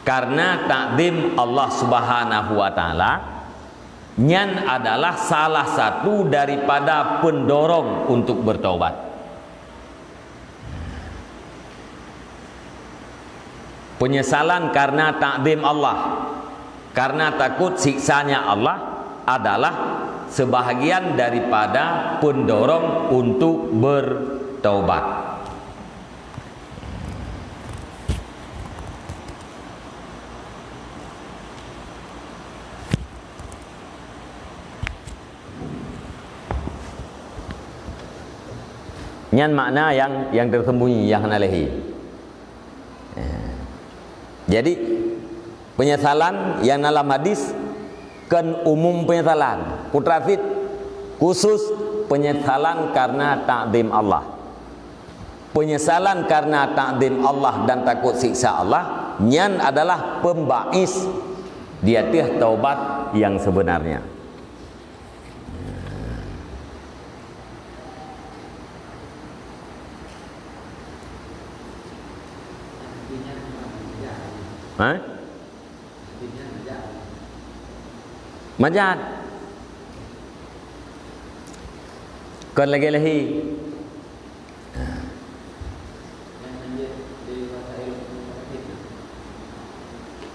karena takzim Allah Subhanahu wa Taala, nyan adalah salah satu daripada pendorong untuk bertobat. Penyesalan karena takzim Allah, karena takut siksa-Nya Allah adalah sebahagian daripada pendorong untuk bertaubat. Nyan makna nyang, nyang tersembunyi, nyang hana lahé. Eh. Jadi, penyesalan nyang dalam hadis kon umum penyesalan. Putra sit khusus penyesalan karena takzim Allah. Penyesalan karena takzim Allah dan takut siksa Allah, nyan adalah pembais di ateueh taubat nyang sebenarnya. Ha? Manjat. Kon lagée lahé.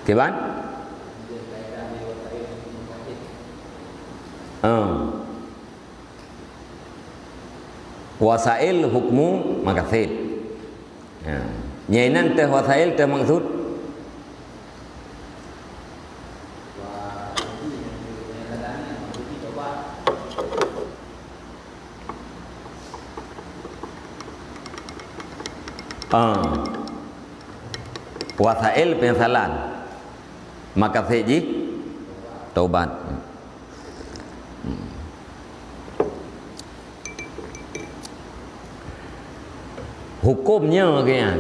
Kiban? Hmm. Wasail hukmu maqasid. Ya. Nyan inan teuh wasail teuh maksud. Ah. Wasail penyesalan. Makasih jih taubat. Hukumnya kian.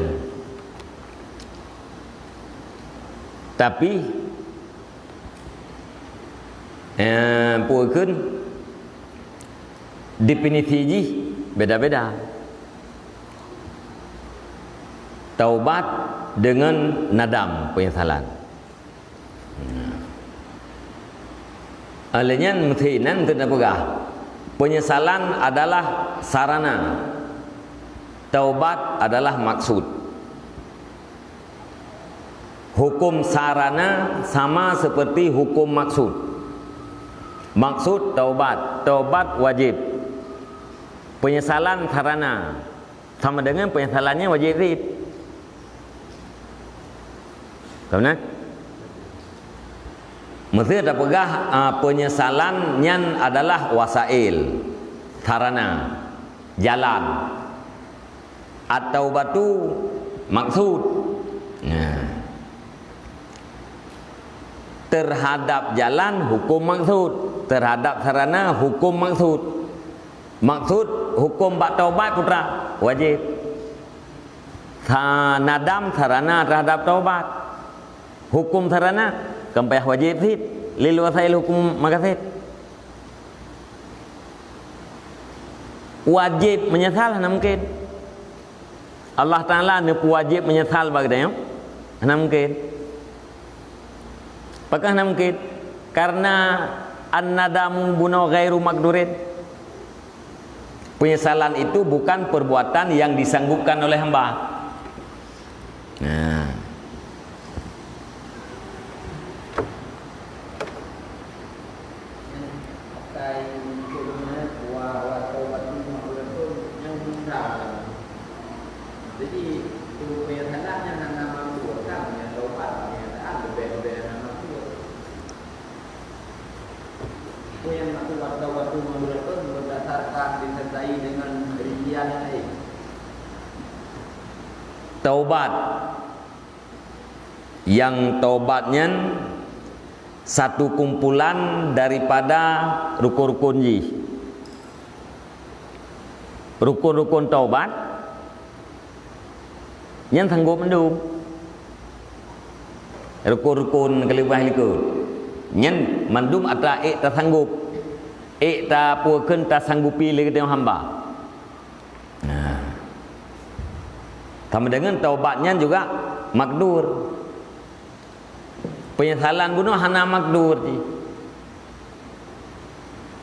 Tapi eh, peue kheun, definisi jih beda-beda. Taubat dengan nadam, penyesalan. Oleh nyan meusinan keuneuk peugah, penyesalan adalah sarana, taubat adalah maksud. Hukum sarana sama seperti hukum maksud. Maksud taubat, taubat wajib. Penyesalan sarana sama dengan penyesalan nyan wajib cit. Ka na? Meusti tapeugah, ah, penyesalan nyan adalah wasail, sarana, jalan. At-taubatu maksud. Nah. Terhadap jalan hukum maksud, terhadap sarana hukum maksud. Maksud hukum bak taubat putra wajib. Sa-, nadam sarana terhadap taubat. Hukum sarana kan payah wajib cit, lil wasail hukum makasih. Wajib menyesal hana mungkin. Allah Taala neupeuwajib menyesal bak geutanyoe? Hana mungkin. Pakon hana mungkin? Karena an-nadamu bunoe ghairu makdurin. Penyesalan itu bukan perbuatan yang disanggupkan oleh hamba. Nah. Jadi, itu penyesalan nyan hana makbul, kan? Nyang taubat, penyesalan leubeh-leubeh hana makbul. Itu yang aku waktu-waktu menurutkan berdasarkan disertai dengan rincian lain. Taubat. Nyang taubat nyan satu kumpulan daripada rukun-rukun jih. Rukun-rukun taubat nyan sanggup mandum. Rukun-rukun keuleubeeh likot nyan mandum atra ék tasanggup, ék tapeukeun tasanggupi lé geutanyoe hamba. Nah. Sama dengan taubat nyan juga makdur. Penyesalan bunoe hana makdur jih.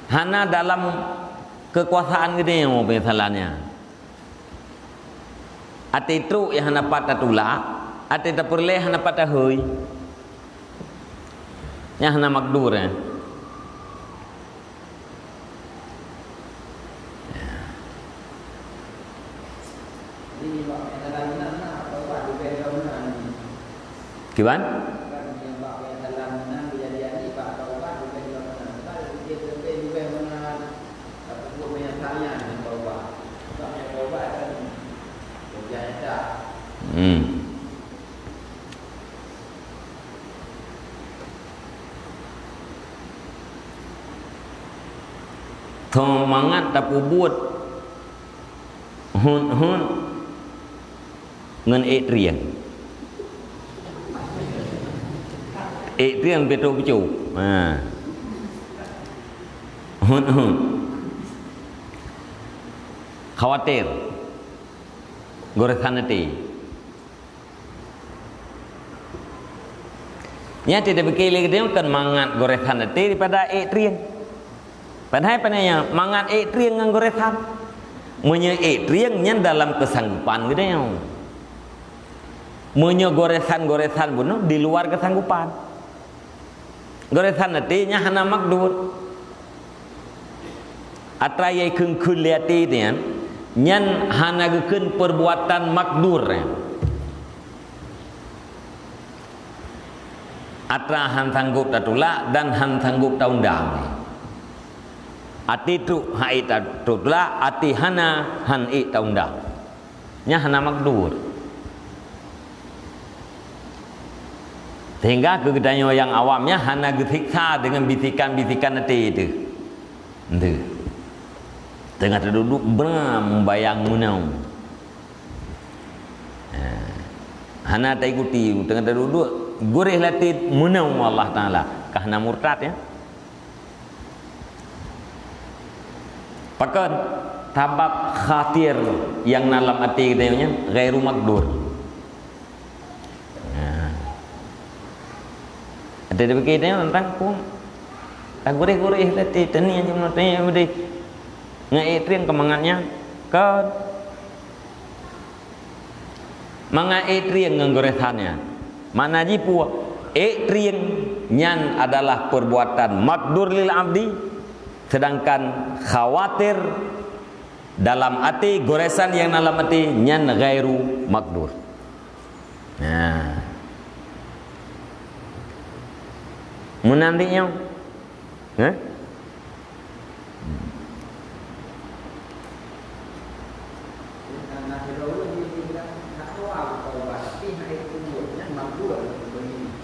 Hana dalam kekuasaan geutanyoe penyesalan nyan. Até trok nyang hana pat tatulak, até tapeureulée hana pat tahôi. Nyan hana makdur, eh. Kiban? Hmm. Tho mangat tapeubuet huet-huet ngon ék trieng. Ék trieng beutôi-beutôi. Ha. Huet-huet. Khawatir. Goresan até. Nyan tapike lé geutanyoe kon mangat goresan até daripada ék trieng. Padahai pane nyan mangat ék trieng ngon goresan. Meunyoe ék trieng nyan dalam keusanggupan geutanyoe. Meunyoe goresan-goresan bunoe di luar keusanggupan. Goresan até nyan hana makdur. Atra nyang kheun-kheun lé até nyan, nyan hana geukheun perbuatan makdur nyan. Atra han sanggup tatulak dan han sanggup taundang. Até trok han ék tatulak, até hana han ék taundang. Nyan hana makdur. Sehingga keu geutanyoe nyang awam nyan hana geusiksa deungon bisikan-bisikan até teuh. Teuh. Teungoh teuduek-duek beuna mubayang meunong. Ha. Hana taikuti, teungoh teuduek-duek gureh lam até meunong Allah Taala. Ka hana murtad, ya. Pakon? Sabab khatir nyang na lam até geutanyoe nyan ghairu maqdur. Nah. Até tapike nyan teuntang peue? Tagureh-gureh lam até, teunie cuma teunie udeh. Ngon ék trieng keu mangat nyan. Kon. Mangat ék trieng ngon goresan nyan. Makna jih peue? Ék trieng nyan adalah perbuatan maqdur lil abdi, sedangkan khawatir dalam até, goresan nyang dalam até nyan ghairu maqdur. Nah. Meunan di nyoe. Hah?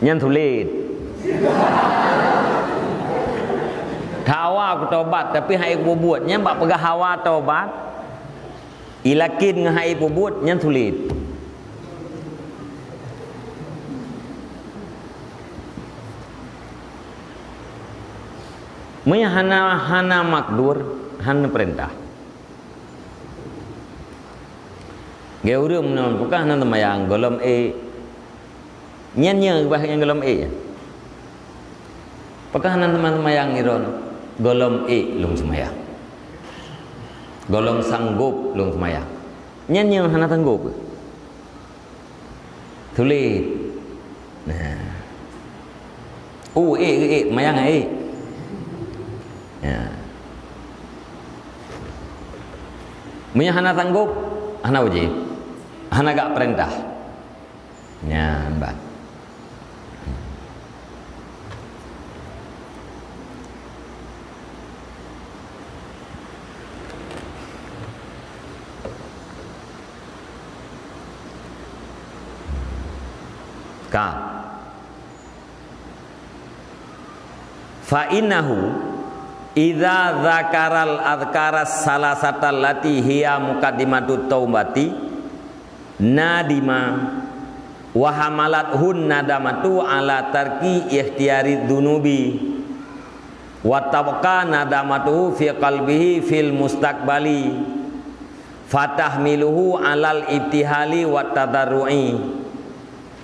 Nyan sulet. Hawa kutobat, tapi hai kubuet. Nyan bak peugah hawa tobat. Ilakin ngon hai peubuet nyan sulet. Meunyo hana, hana makdur, hana peurintah. Geu ureuëng meunyoe peukah hana teumayang, gohlom ék. Nyan nyoe bah nyang gohlom ék. Peukah hana teuma seumayang droeneuh? Gohlom ék lôn seumayang. Gohlom sanggob lôn seumayang. Nyan nyang hana sanggob. Sulet. Nah. Oh, ék, ék, ék, seumayang ék. Ya. Meunyo hana sanggob, hana wajéb. Hana gak peurintah. Nyan ban. Ka. Fa innahu idza dzakaral adzkara salasatal lati hiya muqaddimatut taubati nadima wa hamalathu nadamatu ala tarki ikhtiyari dzunubi wa tabqa nadamatuhu fi qalbihi fil mustaqbali fatahmiluhu alal ibtihali wat tadarru'i.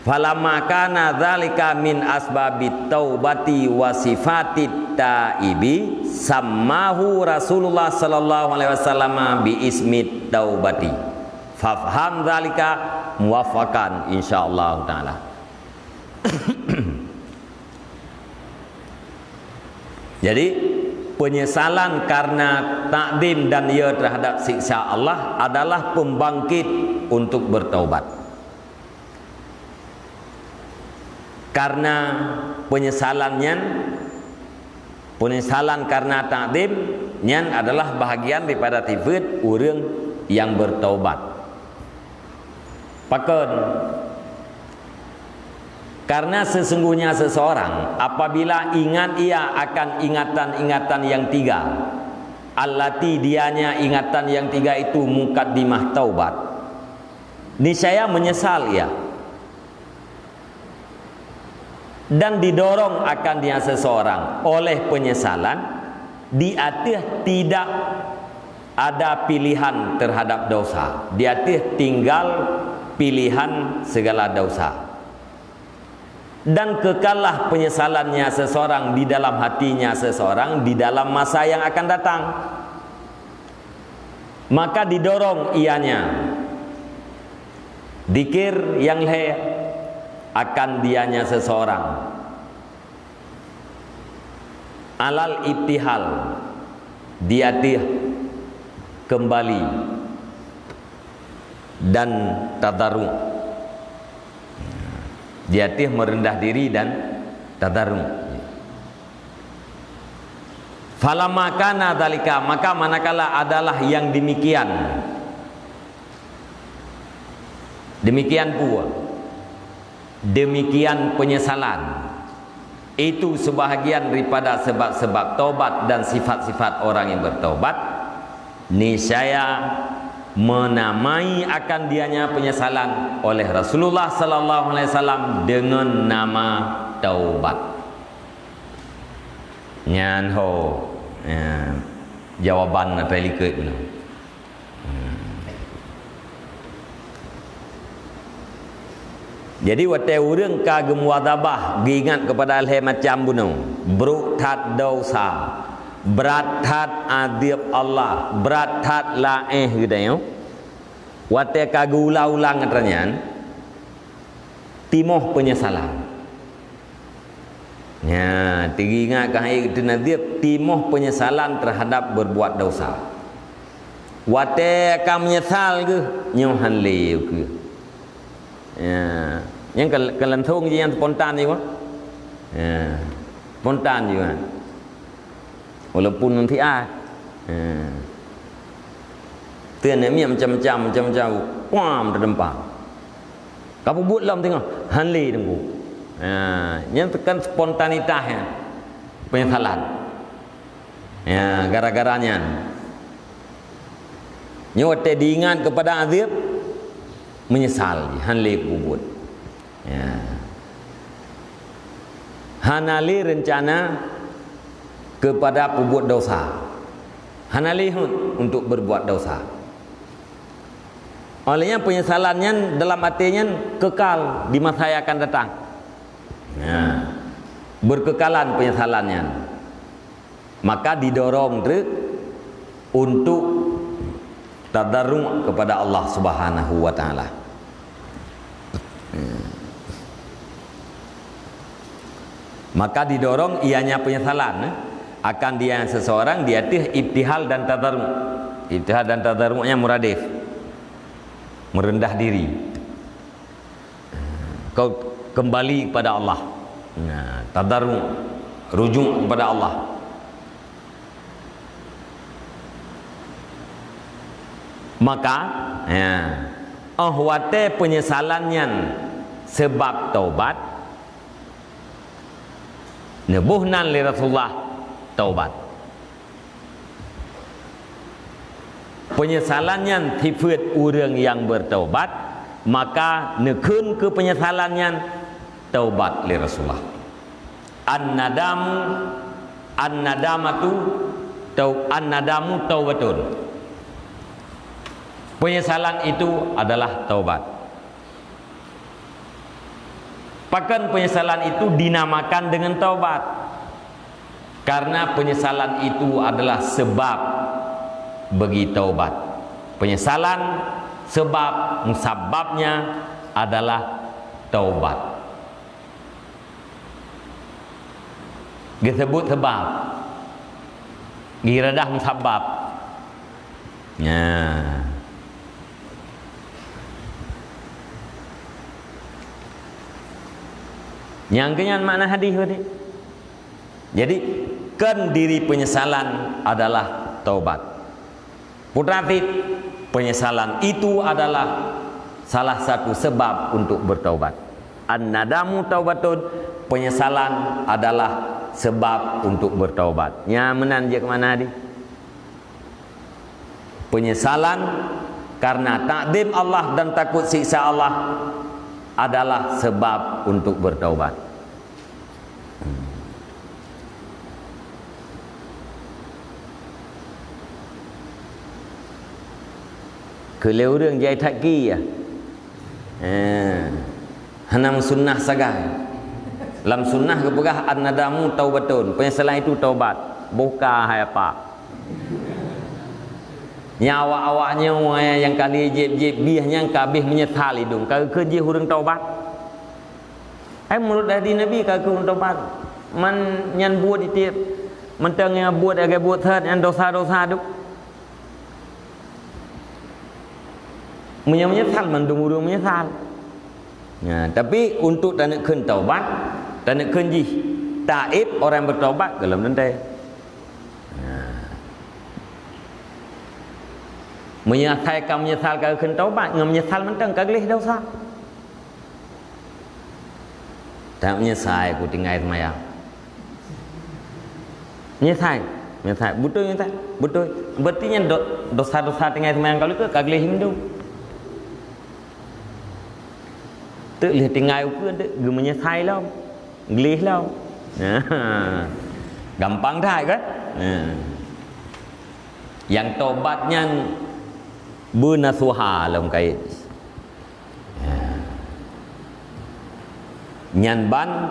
Falamma kana dzalika min asbabit taubati wa sifatit taibi, sammahu Rasulullah sallallahu alaihi wasallam bi ismit taubati. Fafham dzalika muwaffaqan, insyaallah taala. Jadi, penyesalan karena takdim dan ya terhadap siksa Allah adalah pembangkit untuk bertaubat. Karena penyesalan nyan, penyesalan karena takdim nyan adalah bahagian daripada sifat ureuëng yang bertaubat. Pakon? Karena sesungguhnya seseorang apabila ingat ia akan ingatan-ingatan yang tiga, allati dianya ingatan yang tiga itu mukaddimah taubat, niscaya menyesal ia. Dan didorong akan dia seseorang oleh penyesalan di ateueh tidak ada pilihan terhadap dosa, di ateueh tinggal pilihan segala dosa. Dan kekallah penyesalannya seseorang di dalam hatinya seseorang di dalam masa yang akan datang. Maka didorong ianya dikir yang lhée akan dianya seseorang. Alal ibtihal, di ateueh kembali dan tadarru. Di ateueh merendah diri dan tadarru. Falamma kana dzalika, maka manakala adalah yang demikian. Demikian pula. Demikian penyesalan. Itu sebahagian daripada sebab-sebab taubat dan sifat-sifat orang yang bertaubat. Niscaya menamai akan dianya penyesalan oleh Rasulullah sallallahu alaihi wasallam dengan nama taubat. Nyan ho, ya, jawaban nyang teulikot bunoe. Hmm. Jadi, watée ureuëng ka geumuhasabah, geuingat keupada lhée macam bunoe, brok that desya, brat that azeueb Allah, brat that laéh geutanyoe, watée ka geuulang-ulang atra nyan, timoh peunyesalan. Nya, teuingat keu hai geutanyoe, timoh peunyesalan teuhadap beurbuat desya. Watée ka meunyeusal geuh, nyoe han lé keuh. Ya, nyang keu, keu langsong jih nyang spontan jih, wah. Ya, spontan jih, wah. Walaupun ngon siat. Ya. Teungoh miet macam-macam, macam-macam. Puam, teudeumpa. Ka peubuet lom teungoh, han lé teungku. Ha, nyan kan spontanitas nyan. Penyesalan. Ya, gara-gara nyan. Nyoe watée diingat keupada azeueb, meunyeusal, han lé peubuet. Ya. Hana lé reuncana keupada peubuet desya. Hana lé heuet untuk beurbuat desya. Óh lheueh nyan, peunyesalan nyan dalam até nyan keukal di masa nyang akan datang. Nah, beurkeukeulan peunyesalan nyan. Maka didorong treuk untuk tadarru' keupada Allah Subhanahu wa Ta'ala. Maka didorong ianya peunyesalan, eh, akan dia seseorang di ateueh ibtihal dan tadarru'. Ibtihal dan tadarru' nyan muradif, meureundah diri. Kau kembali kepada Allah. Nah, tadarru', rujuk kepada Allah. Maka, ya, óh watée peunyesalan nyan seubab taubat, neuboh nan lé Rasulullah taubat. Peunyesalan nyan sifeuet ureuëng nyang beurtaubat, maka neukheun keu peunyesalan nyan taubat lé Rasulullah. An-nadamu, an-nadamatu, tau-, an-nadamu taubatun. Penyesalan itu adalah taubat. Pakon penyesalan itu dinamakan dengan taubat? Karena penyesalan itu adalah sebab bagi taubat. Penyesalan sebab, musababnya adalah taubat. Geusebut sebab. Geuradah musabab. Nah. Nyang keu nyan makna hadis tadi. Jadi, kon diri penyesalan adalah taubat. Putra Fit, penyesalan itu adalah salah satu sebab untuk bertaubat. An-nadamu taubatun, penyesalan adalah sebab untuk bertaubat. Nya meunan jeuet keu makna tadi. Penyesalan karena takzim Allah dan takut siksa Allah adalah sebab untuk bertaubat. Keu lé ureuëng jai that ki ya. Eh, hana meusunnah sagai. Lam sunnah geupeugah an-nadamu taubatun, penyesalan itu taubat. Boh ka hai apa. Nyan awak-awak nyoe nyang ka lheueh jieb-jieb bieh nyan ka abéh meunyeusal idong, ka geukheun jih ureuëng taubat. Ai meunurot hadis Nabi ka geukheun ureuëng taubat. Man nyan buet itiep, mantong nyang buet lagée buet that nyan desya-desya tu. Meunyoe meunyeusal, mandum ureuëng meunyeusal. Nah, tapi untuk taneuk kheun taubat, taneuk kheun jih taib, orang bertaubat, gohlom teuntée. Nah. Meunyoe asai ka meunyeusal ka kheun taubat, ngon meunyeusal mantong ka gleh desya. Tak meunyeusai ku tinggai seumayang. Meunyeusai, meunyeusai, beutôi meunyeusai, beutôi. Berarti nyan do-, dosa-dosa tinggai seumayang ka lheueh ka gleh hindum. Teuk lheueh tinggai ukeue teuk geumeunyeusai lom, gleh lom. Gampang that kan? Nyang tobat nyan beunasuha lom kayém. Nyan ban,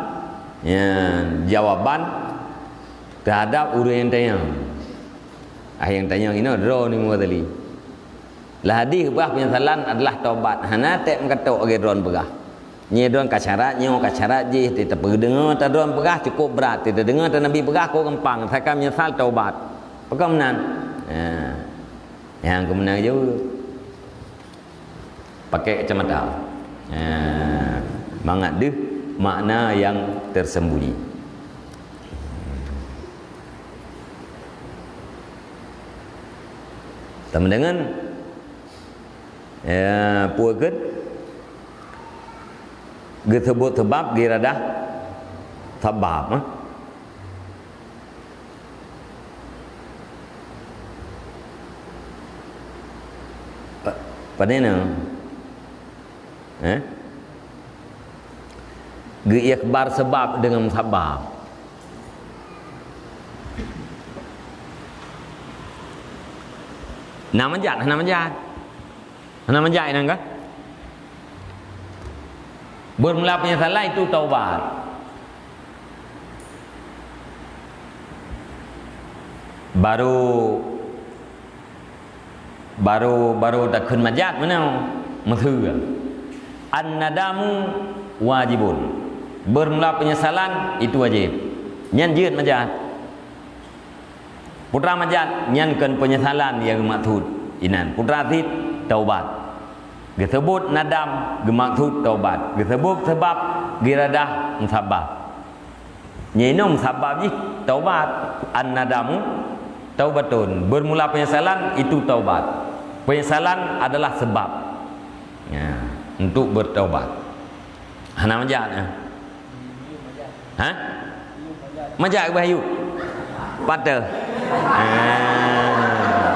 nyan jawaban teuhadap ureuëng nyang tanyong. Ah, nyang tanyong inoe droeneuh Mughazali. Lah hadih bah penyesalan adalah tobat. Hana tek meukatok lagée droeneuh peugah. Nyoe droeneuh ka syarat, nyoe ka syarat jih, teupeue deungoe ta droeneuh peugah cukup brat, teudeungoe ta Nabi peugah kok gampang, saka meunyeusal tobat. Pakon meunan? Ha. Nyang keumeunang jaweueb. Pakai kacamata. Ha, mangat deuh makna yang tersembunyi. Teuma deungon, ya, peue keuh? Geuseubut sabab, geuradah sabab, eh? Pa-, pane na? Eh? Geuikhbar sabab deungon sabab. Na manjat, na manjat. Hana manjai nangga. Bermula penyesalan itu taubat. Baru, baru, baru takheun manjat meunan, meuseue. An-nadamu wajibun. Bermula penyesalan itu wajib. Nyan jeuet manjat. Putra manjat nyan kon penyesalan nyang geumaksud inan. Putra cit taubat. Geuseubut nadam geumaksud taubat. Geuseubut sabab geuradah musabab. Nyan meunan sabab jih taubat. An-nadamu taubatun. Bermula penyesalan itu taubat. Penyesalan adalah sebab, ya, untuk bertaubat. Hana manjat, ya. Ha? Manjat keu Bayu? Patah. Ah.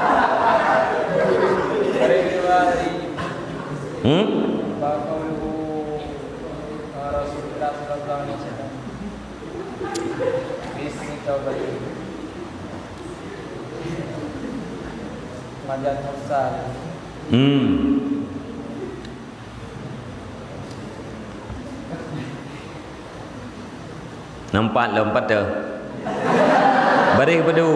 Hmm? Hmm. Nampak lom patah. Baris keudua.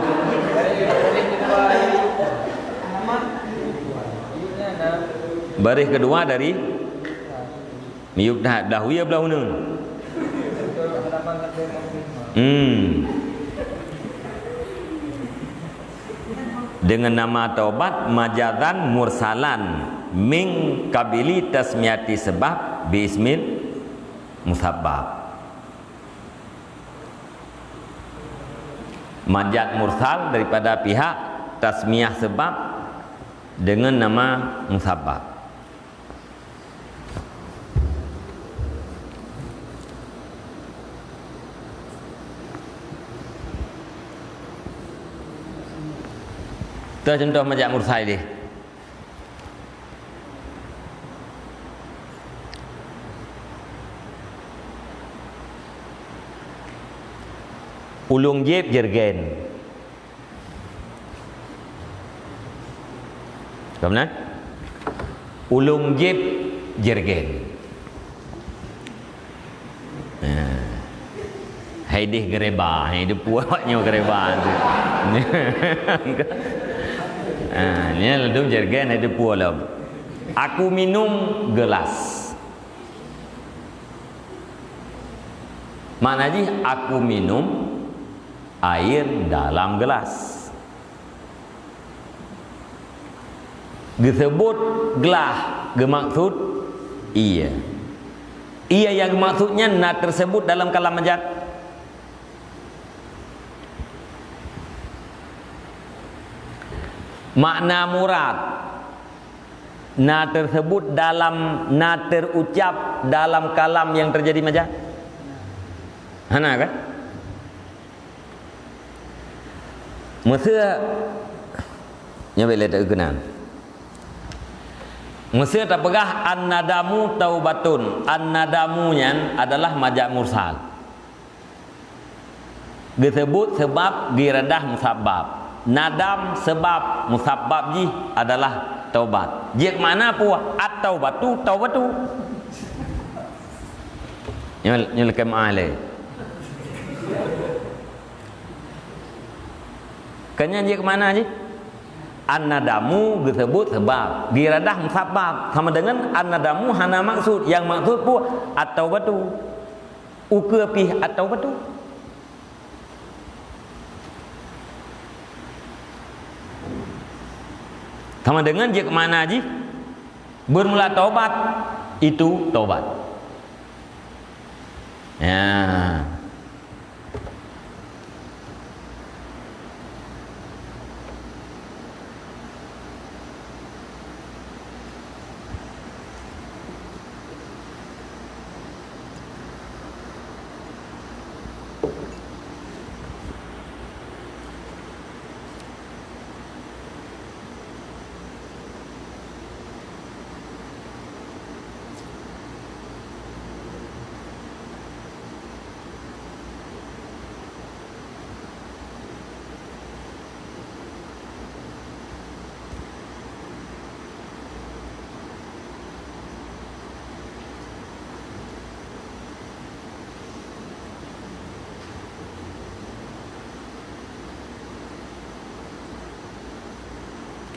Baris keudua dari miyueb that blah wie blah uneun. Hmm. Dengan nama taubat majazan mursalan min qabili tasmiyati sabab bi ismil musabbab. Majaz mursal daripada pihak tasmiyah sabab dengan nama musabbab. Teuh contoh majaz mursal deh. Ulôn jieb jeureugen. Ka meunan? Ulôn jieb jeureugen. Ha. Hai deh geureba, hai deh puwoe awak nyoe geureba tu. Ha, nyan ladum jeureugen hai deh puwoe lom. Aku minum gelas. Makna jih, aku minum air dalam gelas. Geuseubut glah geumaksud ie. Ie nyang geumaksud nyan na teuseubut dalam kalam majaz. Makna murad na teuseubut dalam, na teuucap dalam kalam nyang teujadi majaz. Hana kan? Meuseu nyoe bèk lé takeunan. Meuseu tapeugah an-nadamu taubatun. An-nadamu nyan adalah majaz mursal. Geuseubut seubab, giradah musabbab. Nadam seubab, musabbab jih adalah taubat. Jeuet makna peue? At-taubatu, taubatu. Nyoe, nyoe lakèe meu'ah lé. Kan nyan jeuet makna jih. An-nadamu geuseubut seubab, giradah musabbab. Sama deungon an-nadamu hana maksud. Nyang maksud peue? At-taubatu. Ukeue pih at-taubatu. Sama deungon jeuet makna jih, bermula taubat, itu taubat. Ya.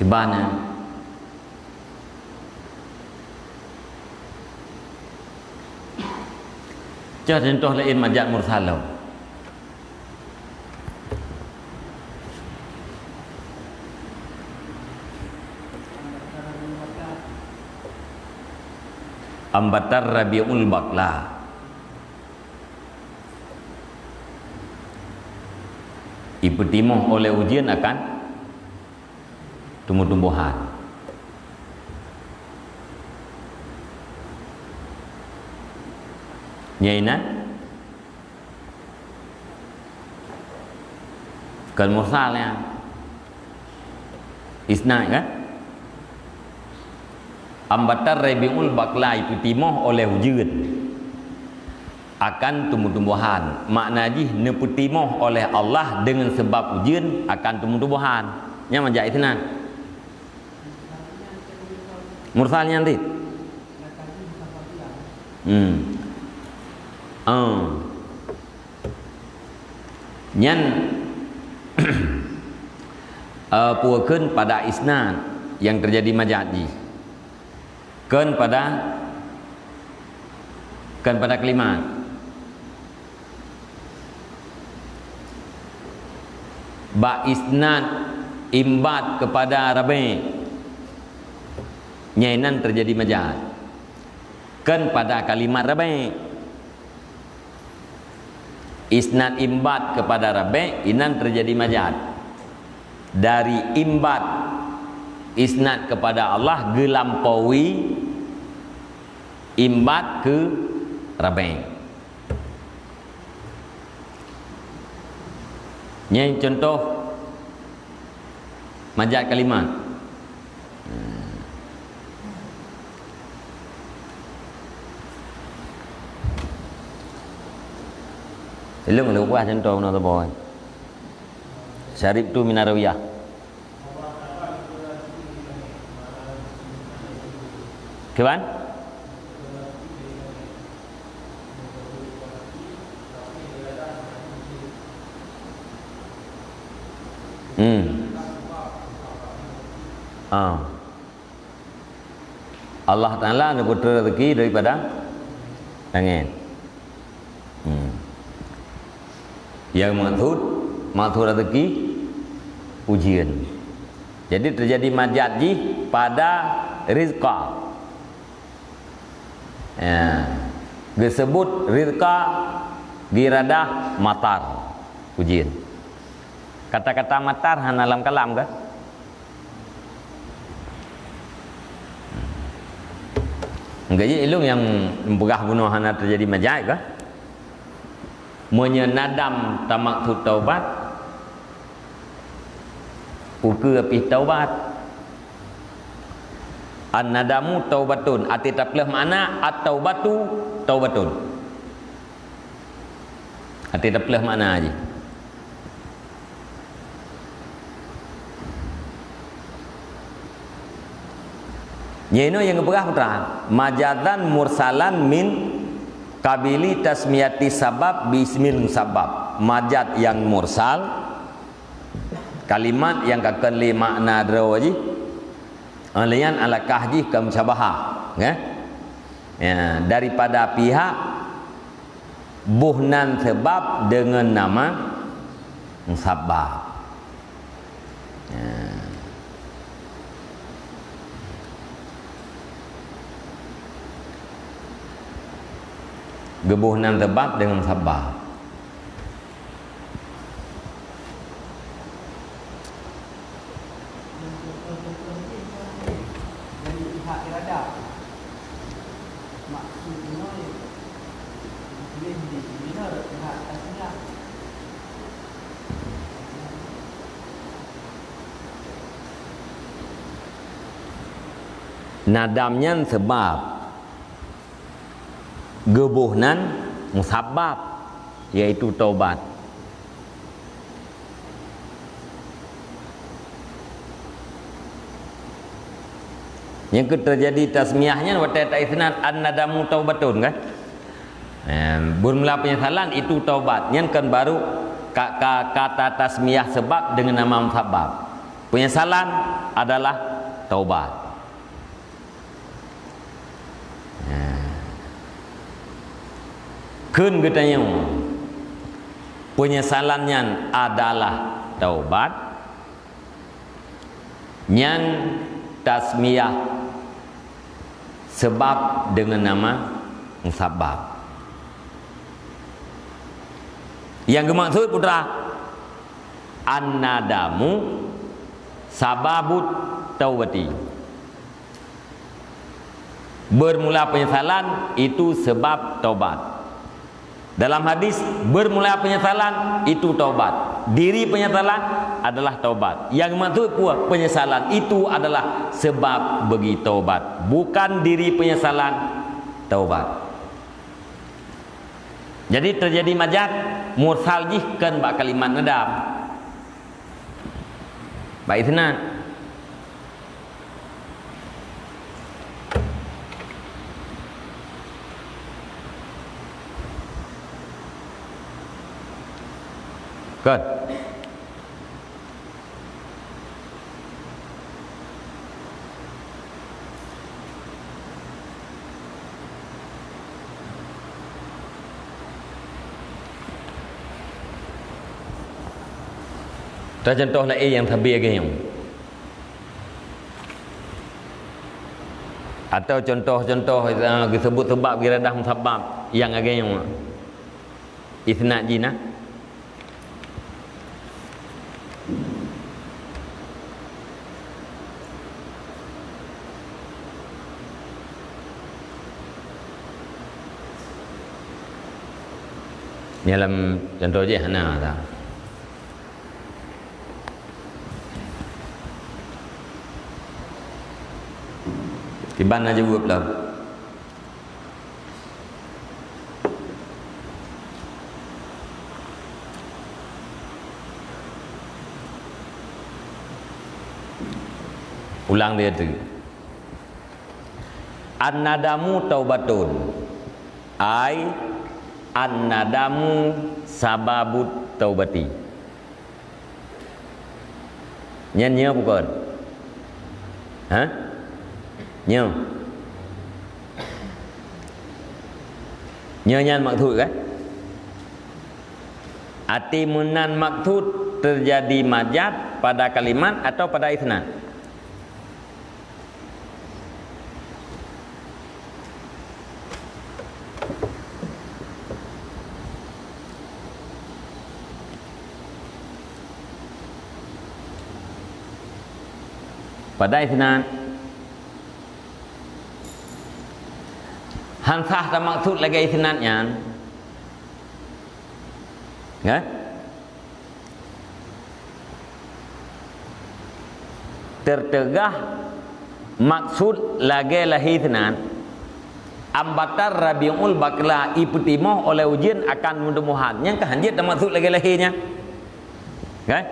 Kiban nyan. Cok contoh laén majaz mursal lom. Ambatar rabi'ul baqla. Ipeutimoh oleh ujeuen akan tumbuh-tumbuhan. Nyan inan kon mursal nyan. Isnad kan? Ambatar rabi'ul baqla ipeutimoh oleh ujeuen akan tumbuh-tumbuhan. Makna jih neupeutimoh oleh Allah deungon seubab ujeuen akan tumbuh-tumbuhan. Nyan majaz isnad. Mursal nyan dit. Hmm. Ah. Nyan, eh, peue kheun pada isnad nyang teujadi majaz jih. Kheun pada, kheun pada kalimat. Bak isnad imbat keupada rabi'. Nyan inan teujadi majaz. Kheun pada kalimat rabi'. Isnad imbat keupada rabi', inan teujadi majaz. Dari imbat isnad keupada Allah geulampaui imbat keu rabi'. Nyan contoh majaz kalimat. Ilong leuwah contoh na saboh. Syaribtu minar rawiyah. Kiban? Hmm. Ah. Allah Taala neupeutrön rezeki daripada langét. Hmm. Nyang maksud, maksud rezeki, ujeuen. Jadi teujadi majaz jih pada rizqa. Ya. Geuseubut rizqa giradah matar, ujeuen. Kata-kata matar hana lam kalam kah? Enggak je ilong nyang peugah bunoe hana teujadi majaz kah? Meunyoe nadam tamaksud taubat, ukeue pih taubat. An-nadamu taubatun, até tapleuh makna, at-taubatu taubatun. Até tapleuh makna jih. Nyoe inoe nyang geupeugah putra, majazan mursalan min qabili tasmiyati sabab bi ismil musabbab. Majaz nyang mursal, kalimat nyang ka kheun lé makna droe jih, eh, lé nyan alakah jih keu musyabahah, nggih. Ya, daripada pihak boh nan sabab deungon nama musabbab. Ya. Geuboh nan sabab deungon musabbab. Nadam nyan sabab, geuboh nan musabbab, yaitu taubat. Nyang keu teujadi tasmiyah nyan watée taisnad an-nadamu taubatun, kan? Em, beurmula penyesalan itu taubat. Nyan kan baru ka, ka, kata tasmiyah sabab deungon nama musabbab. Penyesalan adalah taubat. Nah. Kheun geutanyoe, penyesalan nyan adalah taubat, nyan tasmiyah sabab deungon nama musabbab. Nyang geumaksud putra, an-nadamu sababut taubati. Beurmula penyesalan itu sabab taubat. Dalam hadis, beurmula penyesalan itu taubat. Diri penyesalan adalah taubat. Nyang geumaksud peue? Penyesalan itu adalah sabab bagi taubat, bukan diri penyesalan taubat. Jadi teujadi majaz mursal jih kon bak kalimat nadam. Bak isnad. Kon. Teucontoh laén nyang sabe lagée nyoe. Atau contoh-contoh, eh, geuseubut sabab, geuradah sabab nyang lagée nyoe. Isnad jih na. Nyan lam contoh jih hana dah. Kiban na jaweueb lom. Ulang lé teuk. An-nadamu taubatun. Ai an-nadamu sababut taubati. Nyan nyoe bukon? Ha? Nyoe. Nyoe nyan maksud kan? Arti meunan maksud teujadi majaz pada kalimat atau pada isnad? Pada isnad. Han sah tamaksud lagée isnad nyan. Kan? Teuteugah maksud lagée lahé sinan, ambatar Rabiul Bakla ipeutimoh oleh ujeuen akan meutubohan. Nyang ka hanjeuet tamaksud lagée lahé nyan. Kan?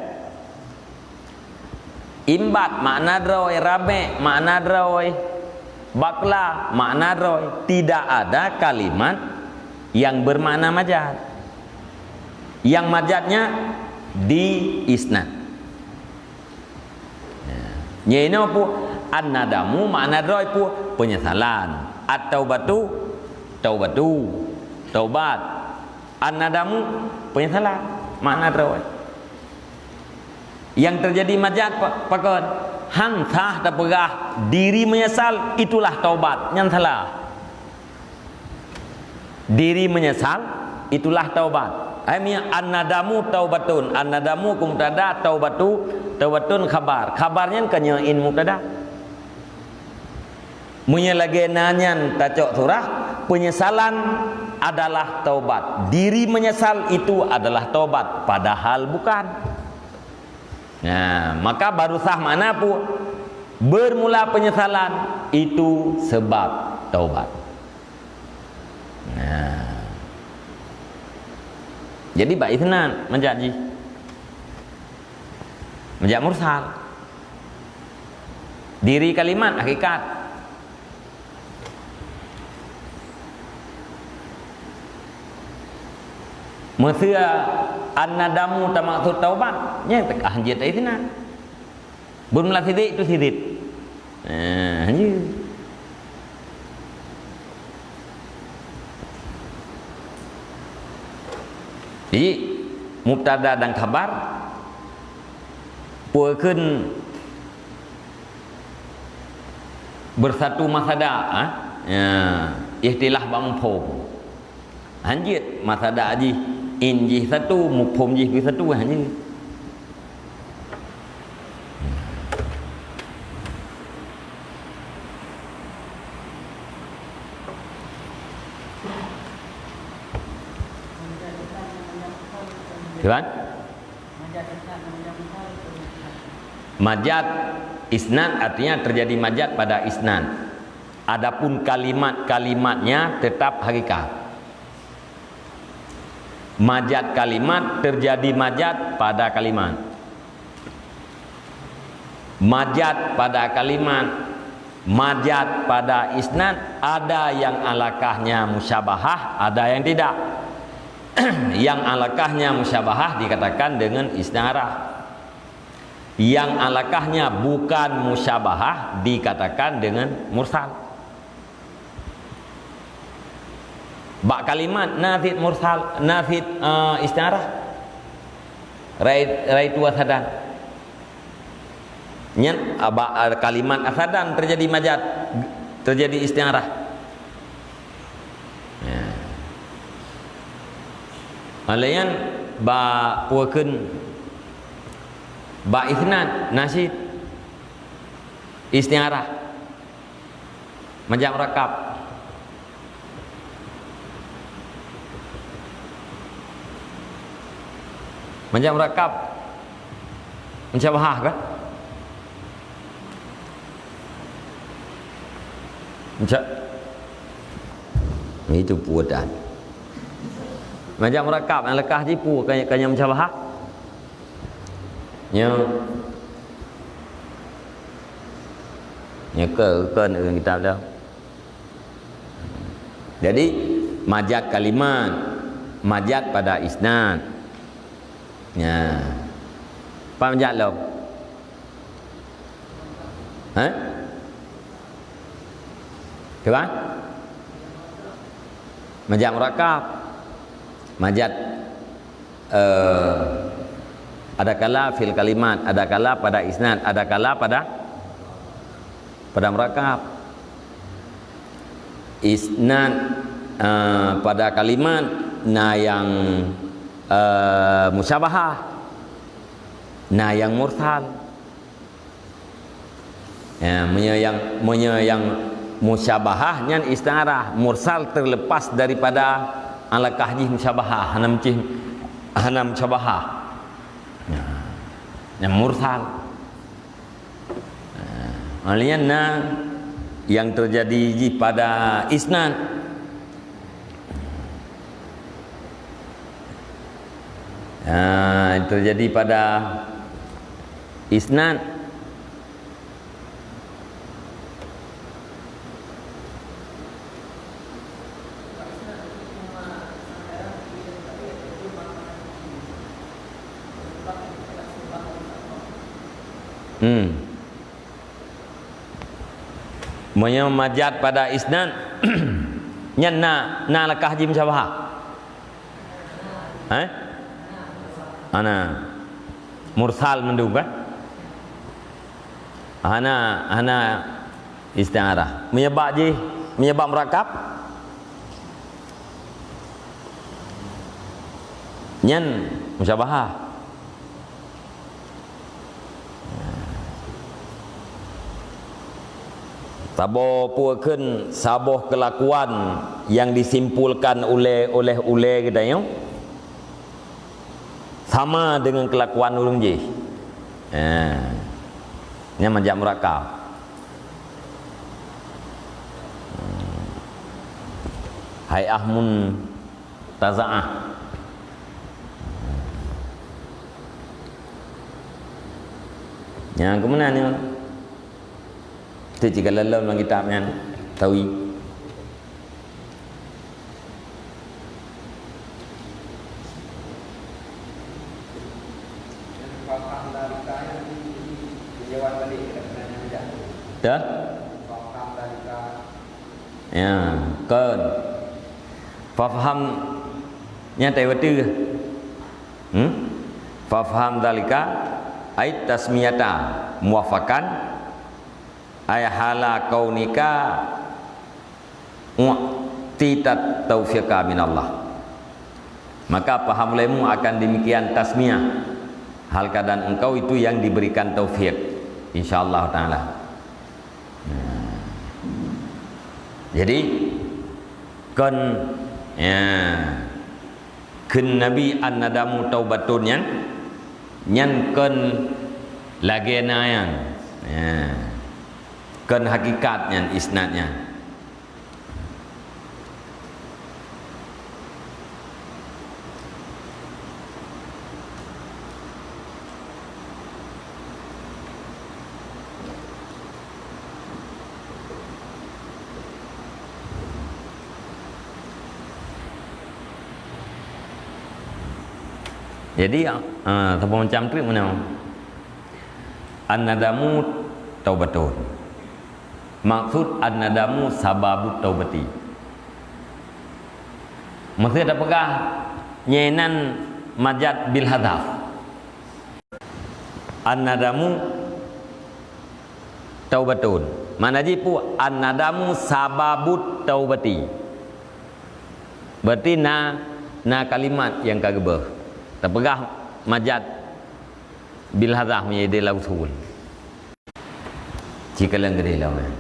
Imbat makna droe, rabe' makna droe, bakla makna droe. Tidak ada kalimat yang bermakna majaz. Yang majaznya di isnad. Nyan inoe pu, an-nadamu makna droe pu, penyesalan. At-taubatu, taubatu, taubat. An-nadamu, penyesalan. Makna droe. Yang terjadi majaz pa-, pakon? Han sah tapeugah diri menyesal, itulah taubat. Nyan salah. Diri menyesal, itulah taubat. Ai mia an-nadamu taubatun. An-nadamu keu mubtada, taubatu, taubatun khabar. Khabar nyan ka nyoe in mubtada. Meunyoe lagée na nyan tacok surah, penyesalan adalah taubat. Diri menyesal itu adalah taubat, padahal bukan. Nah, maka baru sah makna pu, bermula penyesalan itu sebab taubat. Nah. Jadi bak isnad majaz jih. Majaz mursal. Diri kalimat hakikat. Meuseu an-nadamu tamaksud taubat, nyan teuka hanjeuet isnad. Bun meulah sidék tu sidék. Eh, hanjeuet. Jadi, mubtada dan khabar, peue kheun bersatu masada, ha? Ya, ikhtilaf bak muphom. Hanjeuet masada jih, in jih satu, muphom jih pih satu, hanjeuet. Tuan? Majaz isnad artinya terjadi majaz pada isnad. Adapun kalimat-kalimatnya tetap hakikat. Majaz kalimat terjadi majaz pada kalimat. Majaz pada kalimat, majaz pada isnad, ada yang alakahnya musyabahah, ada yang tidak. Yang alakahnya musyabahah dikatakan dengan isti'arah. Yang alakahnya bukan musyabahah dikatakan dengan mursal. Bak kalimat na cit mursal, na cit, eh, isti'arah. Rai-, raitu asadan. Nyan, ah, bak, ah, kalimat asadan terjadi majaz, terjadi isti'arah. Ya. Laén bak peue kheun, bak isnad na cit isti'arah. Majaz murakkab. Majaz murakkab. Musyabahah kan? Macam itu peue tan. Majaz murakkab nyang leukah jih peue ka, ka nyang musyabahah. Nyoe. Nyoe ke, ke ureueng kitab dah. Jadi, majaz kalimat, majaz pada isnad. Nya. Paham jak lom? Hah? Coba? Majaz murakkab. Majaz eh, adakala fil kalimat, adakala pada isnad, adakala pada, pada murakkab. Isnad, eh, pada kalimat na nyang, eh, musyabahah, na nyang mursal. Ya, meunyoe nyang, meunyoe nyang musyabahah nyan isti'arah, mursal terlepas daripada alakah jih musyabahah, hana meucih Hana musyabahah. Nah, nyang mursal. Nah, hal nyan na nyang teujadi jih pada isnad. Nah, teujadi pada isnad. Hmm. Meunyoe majat pada isnad, nyan na, na lakah jih musyabahah. Eh? Hana. Mursal mandum kan? Hana, hana isti'arah. Meunyoe bak jih, meunyoe bak murakab, nyan musyabahah. Saboh peue kheun saboh keulakuan nyang disimpulkan ulée, oleh ulée geutanyoe sama deungon keulakuan ureuëng jih. Ha. Nyan majat murakab. Hai'ah muntazaah. Nyang keumeuna nyoe. Teucik ka lom lam kitab nyan, tawi. Dah? Ya, kon. Fafham, nyan tai watée. Hmm? Fafham dzalika, ai tasmiyata muwaffaqan, ai hala kaunika u'titat taufiqa minallah. Maka paham olehmu akan demikian tasmiyah, hal keadaan engkau itu yang diberikan taufik, insyaallah taala. Nah. Jadi, kon, ya, kheun Nabi, "An-nadamu taubatun," nyan, nyan kon lagée na nyan. Ya. Kon hakikat nyan, isnad nyan. Jadi, ah, saboh macam treuk meunan. An-nadamu taubatun. Maksud an-nadamu sababut taubati. Maksud tapeugah nyan majat bil hadzaf. An-nadamu taubatun. Makna jih peue? An-nadamu sababut taubati. Berarti na, na kalimat nyang ka geubeuh. Tapeugah majat bil hadzaf meunyoe di lam usul. Ci kalon geudeh lom, eh.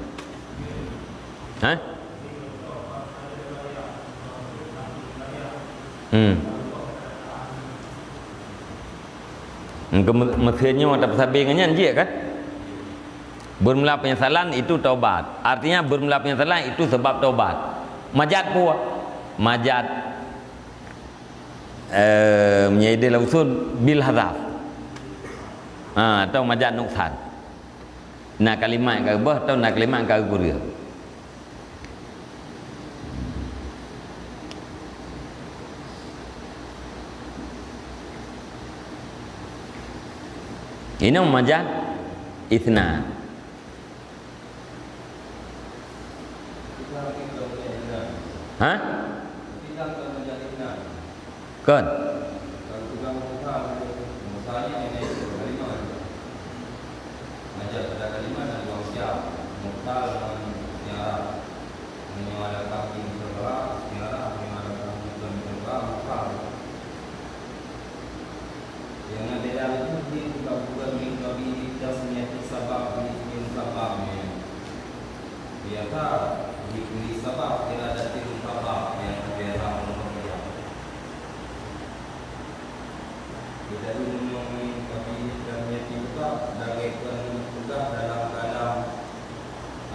Hah? Hmm. Engkau me-, meusé nyoe tapeusabe ngon nyan jeuet kan? Bermula penyesalan itu taubat. Artinya bermula penyesalan itu sebab taubat. Majat peue? Majat, eh, meunyoe di lam usul bil hadzaf. Ha, atau majat nuksan. Na kalimat ka geubeuh atau na kalimat ka geugureu. Inoe majat isnad. Ha? Kon. Nyang na beda lagée bukan, bukan min babi tasmiyati sabab, min ismin sabab, ya. Biasa diberi sabab, kira datil sabab, yang biasa menurut dia. Tapi meunyoe min qabihi tasmiyati mudhaf, lagèe kon meunan peugah dalam kalam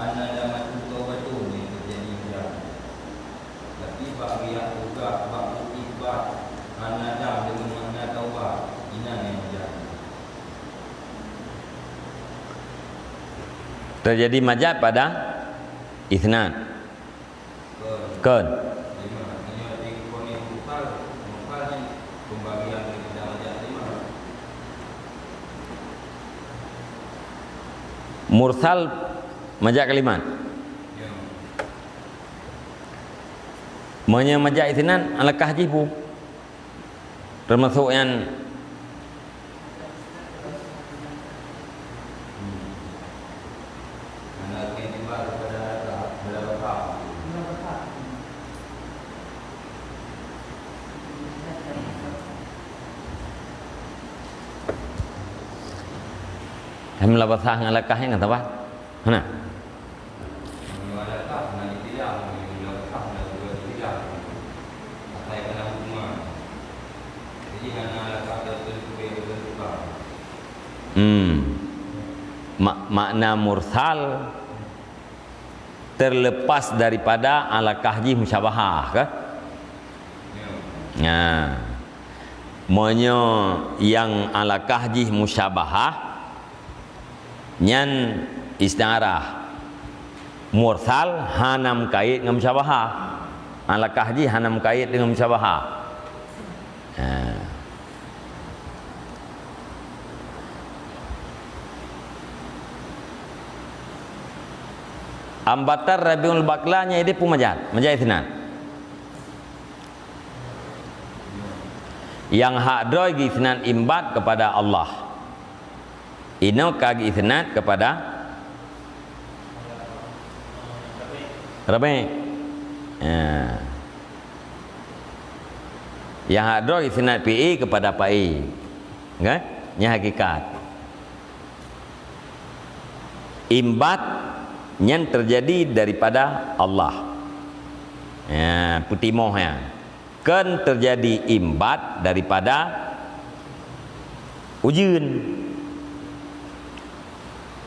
an-nadamatu taubatun nyang teujadi meunan. Tapi bak riwayat peugah bak meuisbat an-nadam deungon makna taubat, inan nyang meunan. Teujadi majaz pada isnad. Kon. Mursal majaz kalimat. Meunyoe majaz isnad, alakah jih bu. Teumasok nyan, hai meulabasah ngon alakah nyan ka saban. Hana. Hmm. Ma-, makna mursal terlepas daripada alakah jih musyabahah, kan? Nah, meunyoe nyang alakah jih musyabahah, nyan isti'arah. Mursal hana meukaét ngon musyabahah. Alakah jih hana meukaét deungon musyabahah. Ha. Ambatar Rabiul Bakla nyan ideh peue majaz, majaz isnad. Nyang hak droe geuisnad imbat kepada Allah. Inoe ka geuisnad kepada Rabi'. Ya. Nyang hak droe isnad fi'i kepada fa'il. Kan? Nyan hakikat. Imbat nyan teujadi daripada Allah. Ya, peutimoh nyan. Kon teujadi imbat daripada ujeuen.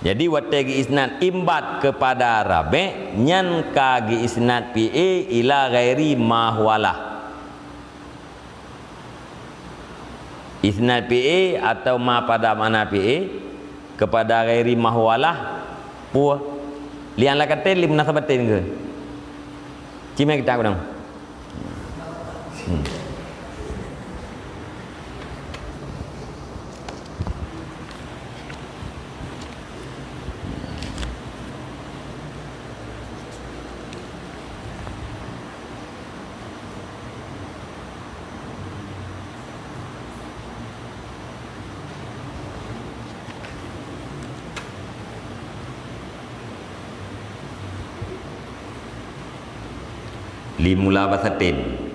Jadi, watèe geuisnad imbat kepada Rabi', nyan ka geuisnad fi'i ila ghairi ma huwalah. Isnad fi'i atau ma pada makna fi'i kepada ghairi ma huwalah, peue? Li alakatin li munasabatin keu? Cimé kita kudang. Hmm. Li mula basaten.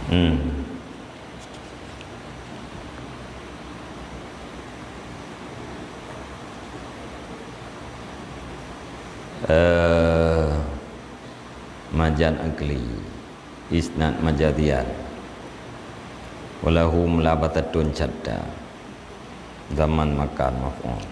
Hmm. Eh, majaz aqli, isnad majaziyat. Walahu mulabasatun syatta. Zaman, makan, maf'ul.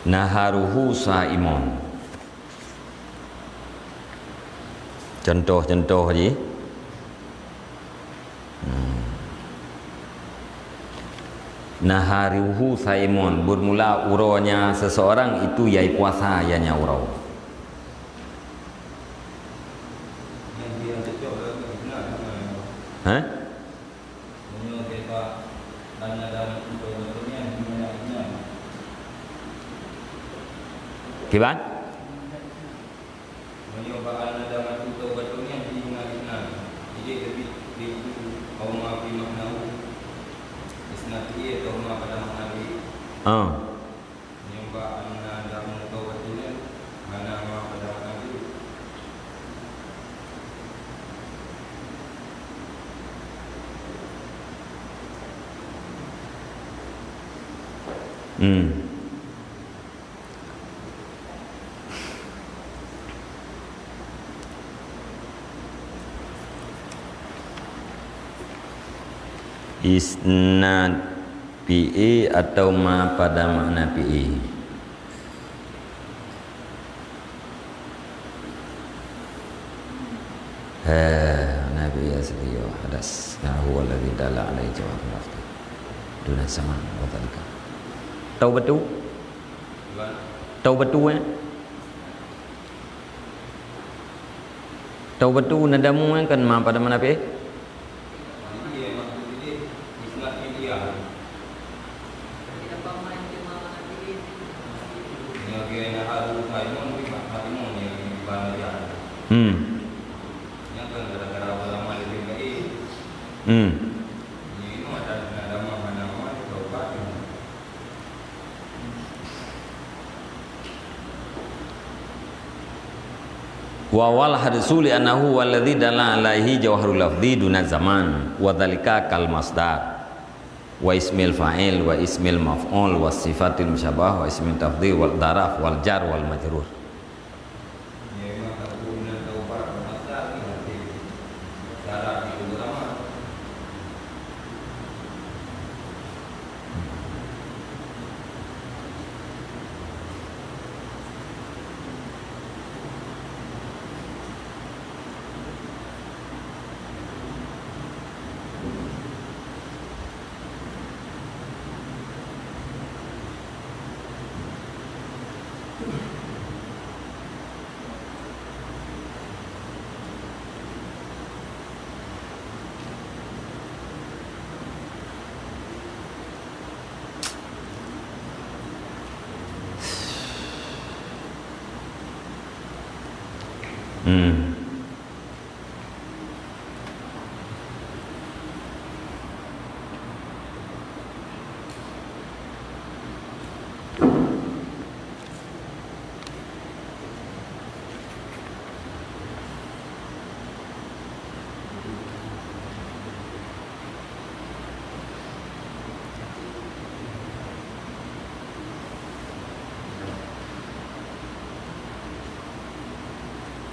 Naharuhu saimun. Contoh-contoh jih. Hmm. Naharuhu saimun, bermula uroenya seseorang itu yai puasa, ianya uroe. Kiban? Meunyoe bak al-nadamatu taubatun nyan jih na isnad, idéh teubiet lé itu, au ma fi ma'nahu isnad fi'il atau ma pada makna fi'il. Ah. Meunyoe bak al-nadamu taubatun nyan hana ma pada makna fi'il. Hmm. Isnad fi'il atau ma pada makna fi'il? He, Nabi ya sendiri hadas. Nah, huwa alladhi dalla alaihi jawabul lafzi. Duna zaman wa dzalika. Tahu betul? Tahu betul, eh? Tahu betul nadamu, eh, kan ma pada makna fi'il? Hmm. Hmm. Wa wal hadsu li annahu walladzi dalla alaihi jawharul lafzi duna zaman, wa dzalika kal masdar, wa ismil fa'il, wa ismil maf'ul, wa sifatil musyabahah, wa ismil tafdhil, wal daraf, wal jar, wal majrur. Hmm.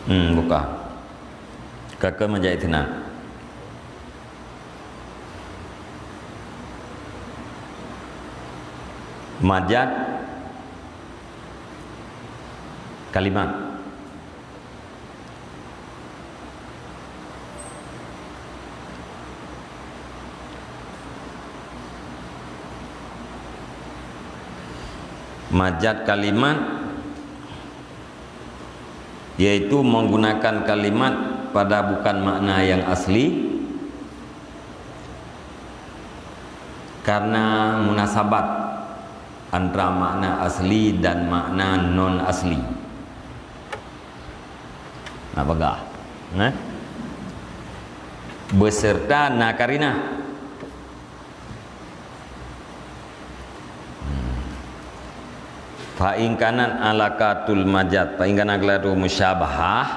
Hmm, buka. Ka keu majaz istinad. Majaz kalimat. Majaz kalimat, yaitu menggunakan kalimat pada bukan makna yang asli karena munasabat antara makna asli dan makna non asli. Nak peugah, eh? Beserta na karinah. Hmm. Fa in kanat alaqatul majaz, fa in kanat alaqatul musyabahah,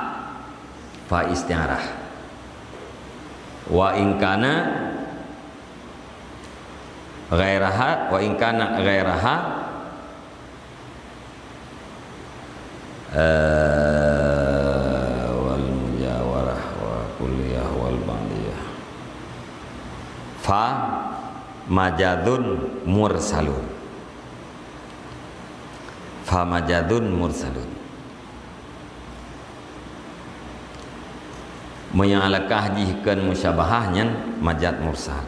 fa isti'arah. Wa in kana ghairaha, wa in kana ghairaha, eh, wal mujawarah wa kulliyah wal ba'diyah. Fa majazun mursalun. Fa majazun mursalun. Meunyoe alaqah jih kon musyabahah nyan majaz mursal.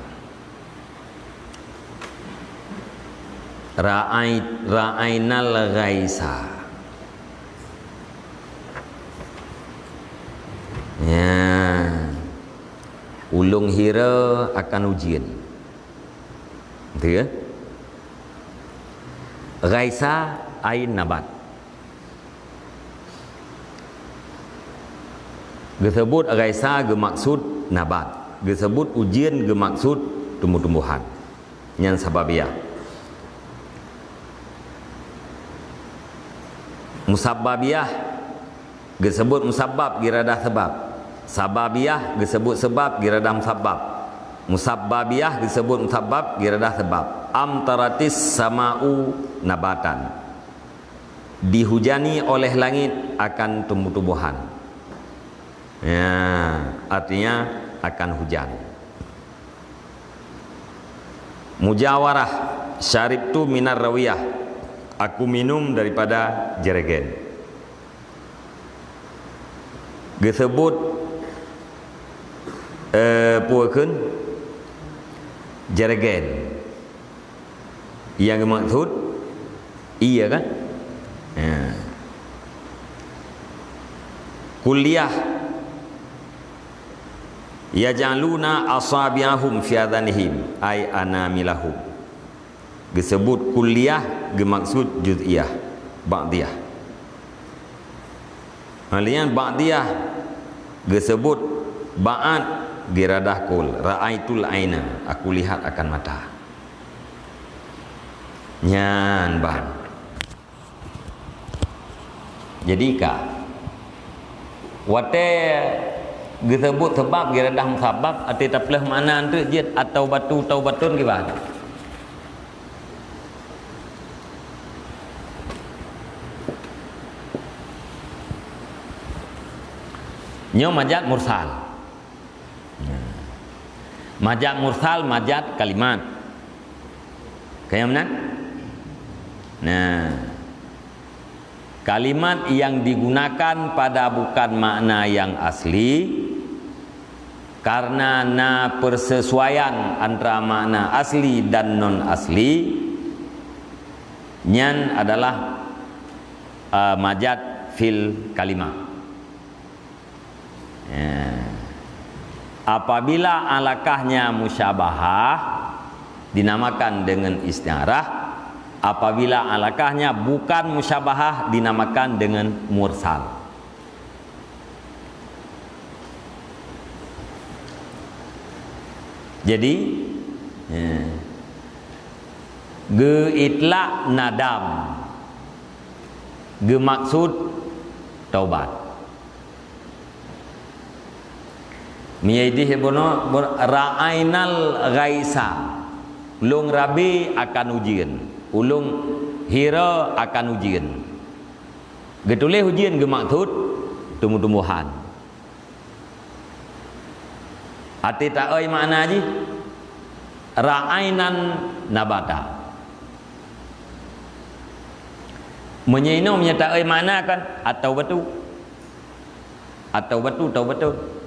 Ra'ai-, ra'ainal ghaisa. Ya. Ulôn hira akan ujeuen. Betul ya? Ghaisa ain nabat. Geuseubut ghaisa geumaksud nabat. Geuseubut ujeuen geumaksud tumbuh-tumbuhan. Nyan sababiyah. Musabbabiyah geuseubut musabbab geuradah sabab. Sababiyah geuseubut sabab geuradah musabbab. Musabbabiyah geuseubut musabbab geuradah sabab. Amtaratis sama'u nabatan. Dihujani oleh langit akan tumbuh-tumbuhan. Ya, artinya akan hujan. Mujawarah, syaribtu minar rawiyah, aku minum daripada jeregen. Geuseubut, eh, peue kheun? Jeregen. Nyang geumaksud, iya kan? Ya. Kulliyah, yaj'aluna asabi'ahum fi adhanihim, ay anamilahum. Geuseubut kulliyah geumaksud juz'iyah, ba'diyah. Halian ba'diyah geuseubut ba'ad geuradah kul, ra'aitul aina, aku lihat akan mata. Nyan ban. Jadi ka. Watée geuseubut sabab geuradah musabab, até tapeuleueh makna treuk jeuet atau batu tau batun kiban. Nyoe majaz mursal. Nah. Majaz mursal, majaz kalimat. Kaya meunan? Nah. Kalimat yang digunakan pada bukan makna yang asli, karena na persesuaian antara makna asli dan non asli, nyan adalah, eh, majaz fil kalimah. Ya. Apabila alakahnya musyabahah, dinamakan dengan isti'arah. Apabila alakahnya bukan musyabahah, dinamakan dengan mursal. Jadi, ya, geuitlak nadam, geumaksud taubat. Meunyoe ideh bunoe, bun-, ra'ainal ghaisa, ulôn rabe akan ujeuen, ulôn hira akan ujeuen. Geutuléh ujeuen geumaksud tumbuh-tumbuhan. Até taeu makna jih, ra'ainan nabata. Meunyoe inoe meunyoe taeu makna kan atau batu. Atau batu, tau beutôi.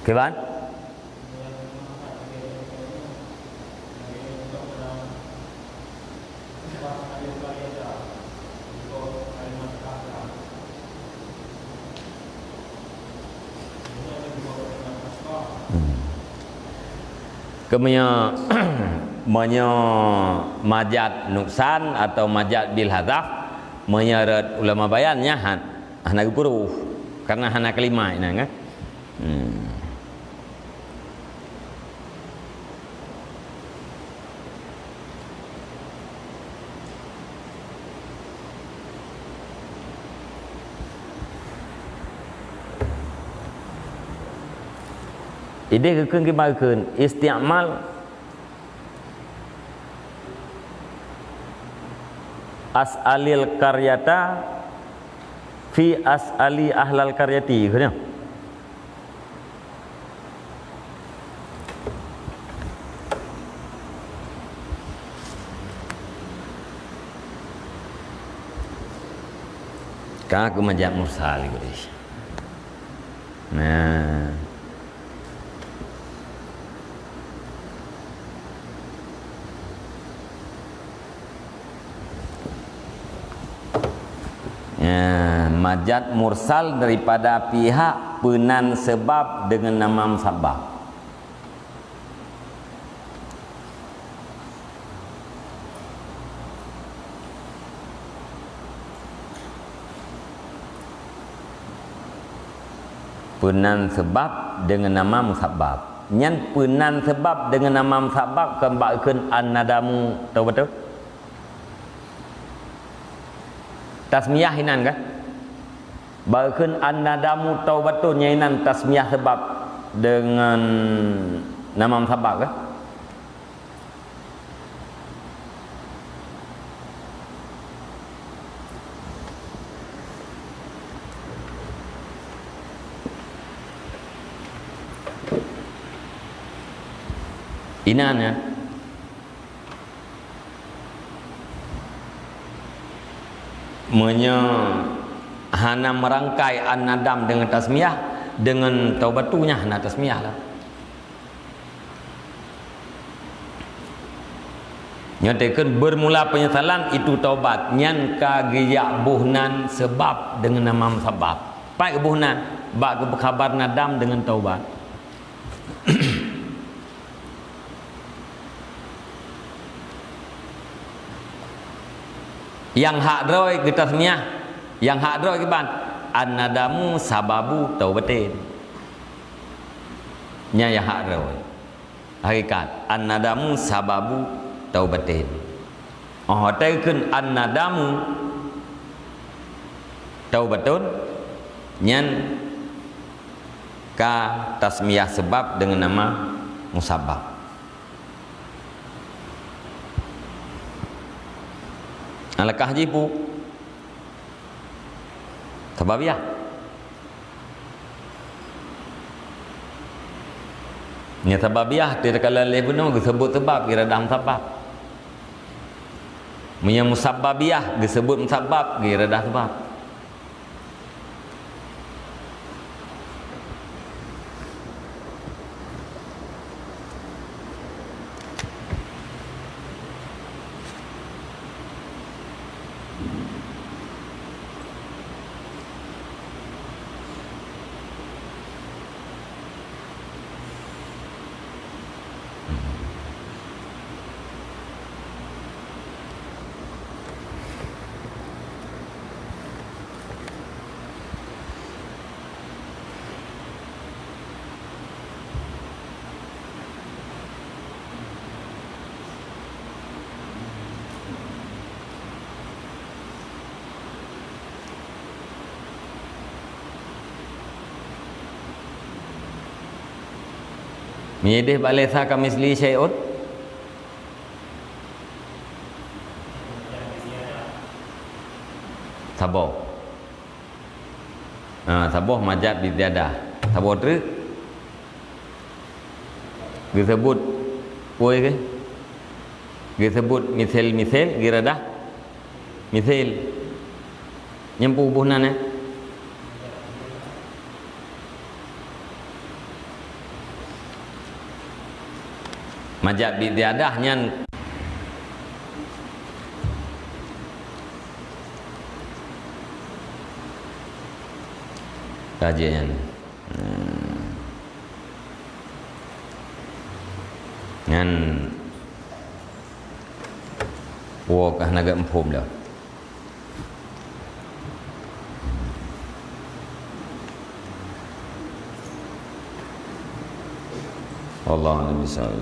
Kiban? Hmm. Keu meunyoe, meunyoe majaz nuksan atau majaz bil hazaf, meunyoe rot ulama bayan nyan han-, hana geupeureuh, karena hana kalimat inan kan. Hmm. Ideh geukheun kiban geukheun, isti'mal as'alil qaryata fi as'ali ahlal qaryati, geukheun nyan. Ka keu majaz mursal, gurèe. Nah. Majaz mursal daripada pihak peunan seubab deungon nama musabab. Peunan seubab deungon nama musabab. Nyan peunan seubab deungon nama musabab kon bak kheun an-nadamu, teuh beutôi? Tasmiyah inan kan? Bak kheun an-nadamu taubatun, nyan inan tasmiyah seubab deungon nama musabab kan? Inan ya. Meunyoe hana meurangkai an-nadam deungon tasmiyah, deungon taubatu nyan hana tasmiyah lah. Nyoe teukheun bermula penyesalan itu taubat, nyan ka geujak boh nan seubab deungon nama musabab. Pat boh nan, bak geupeukabar nadam deungon taubat. Nyang hak droe geutasmiyah, nyang hak droe kiban, an-nadamu sababu taubatin. Nyan nyang hak droe. Hakikat, an-nadamu sababu taubatin. Oh, watée kheun an-nadamu taubatun, nyan ka tasmiyah seubab deungon nama musabab. Alakah jipu sababiyah. Nyan sababiyah, takalon lé bunoe geuseubut seubab, geuradah musabab. Meunyoe musababiyah, geuseubut musabab, geuradah seubab. Meunyoe ideh bak laisa kamitslihi syai'un, saboh. Ha, saboh majaz biziyadah. Saboh treuk. Geuseubut, peue keuh? Geuseubut misel-misel, geuradah misel. Nyan peue boh nan, eh? Majaz biziyadah nyan. Ka jeuet nyan. Hmm. Nyan, woe ka hana geuphom lom. Wallahu a'lam bishawab.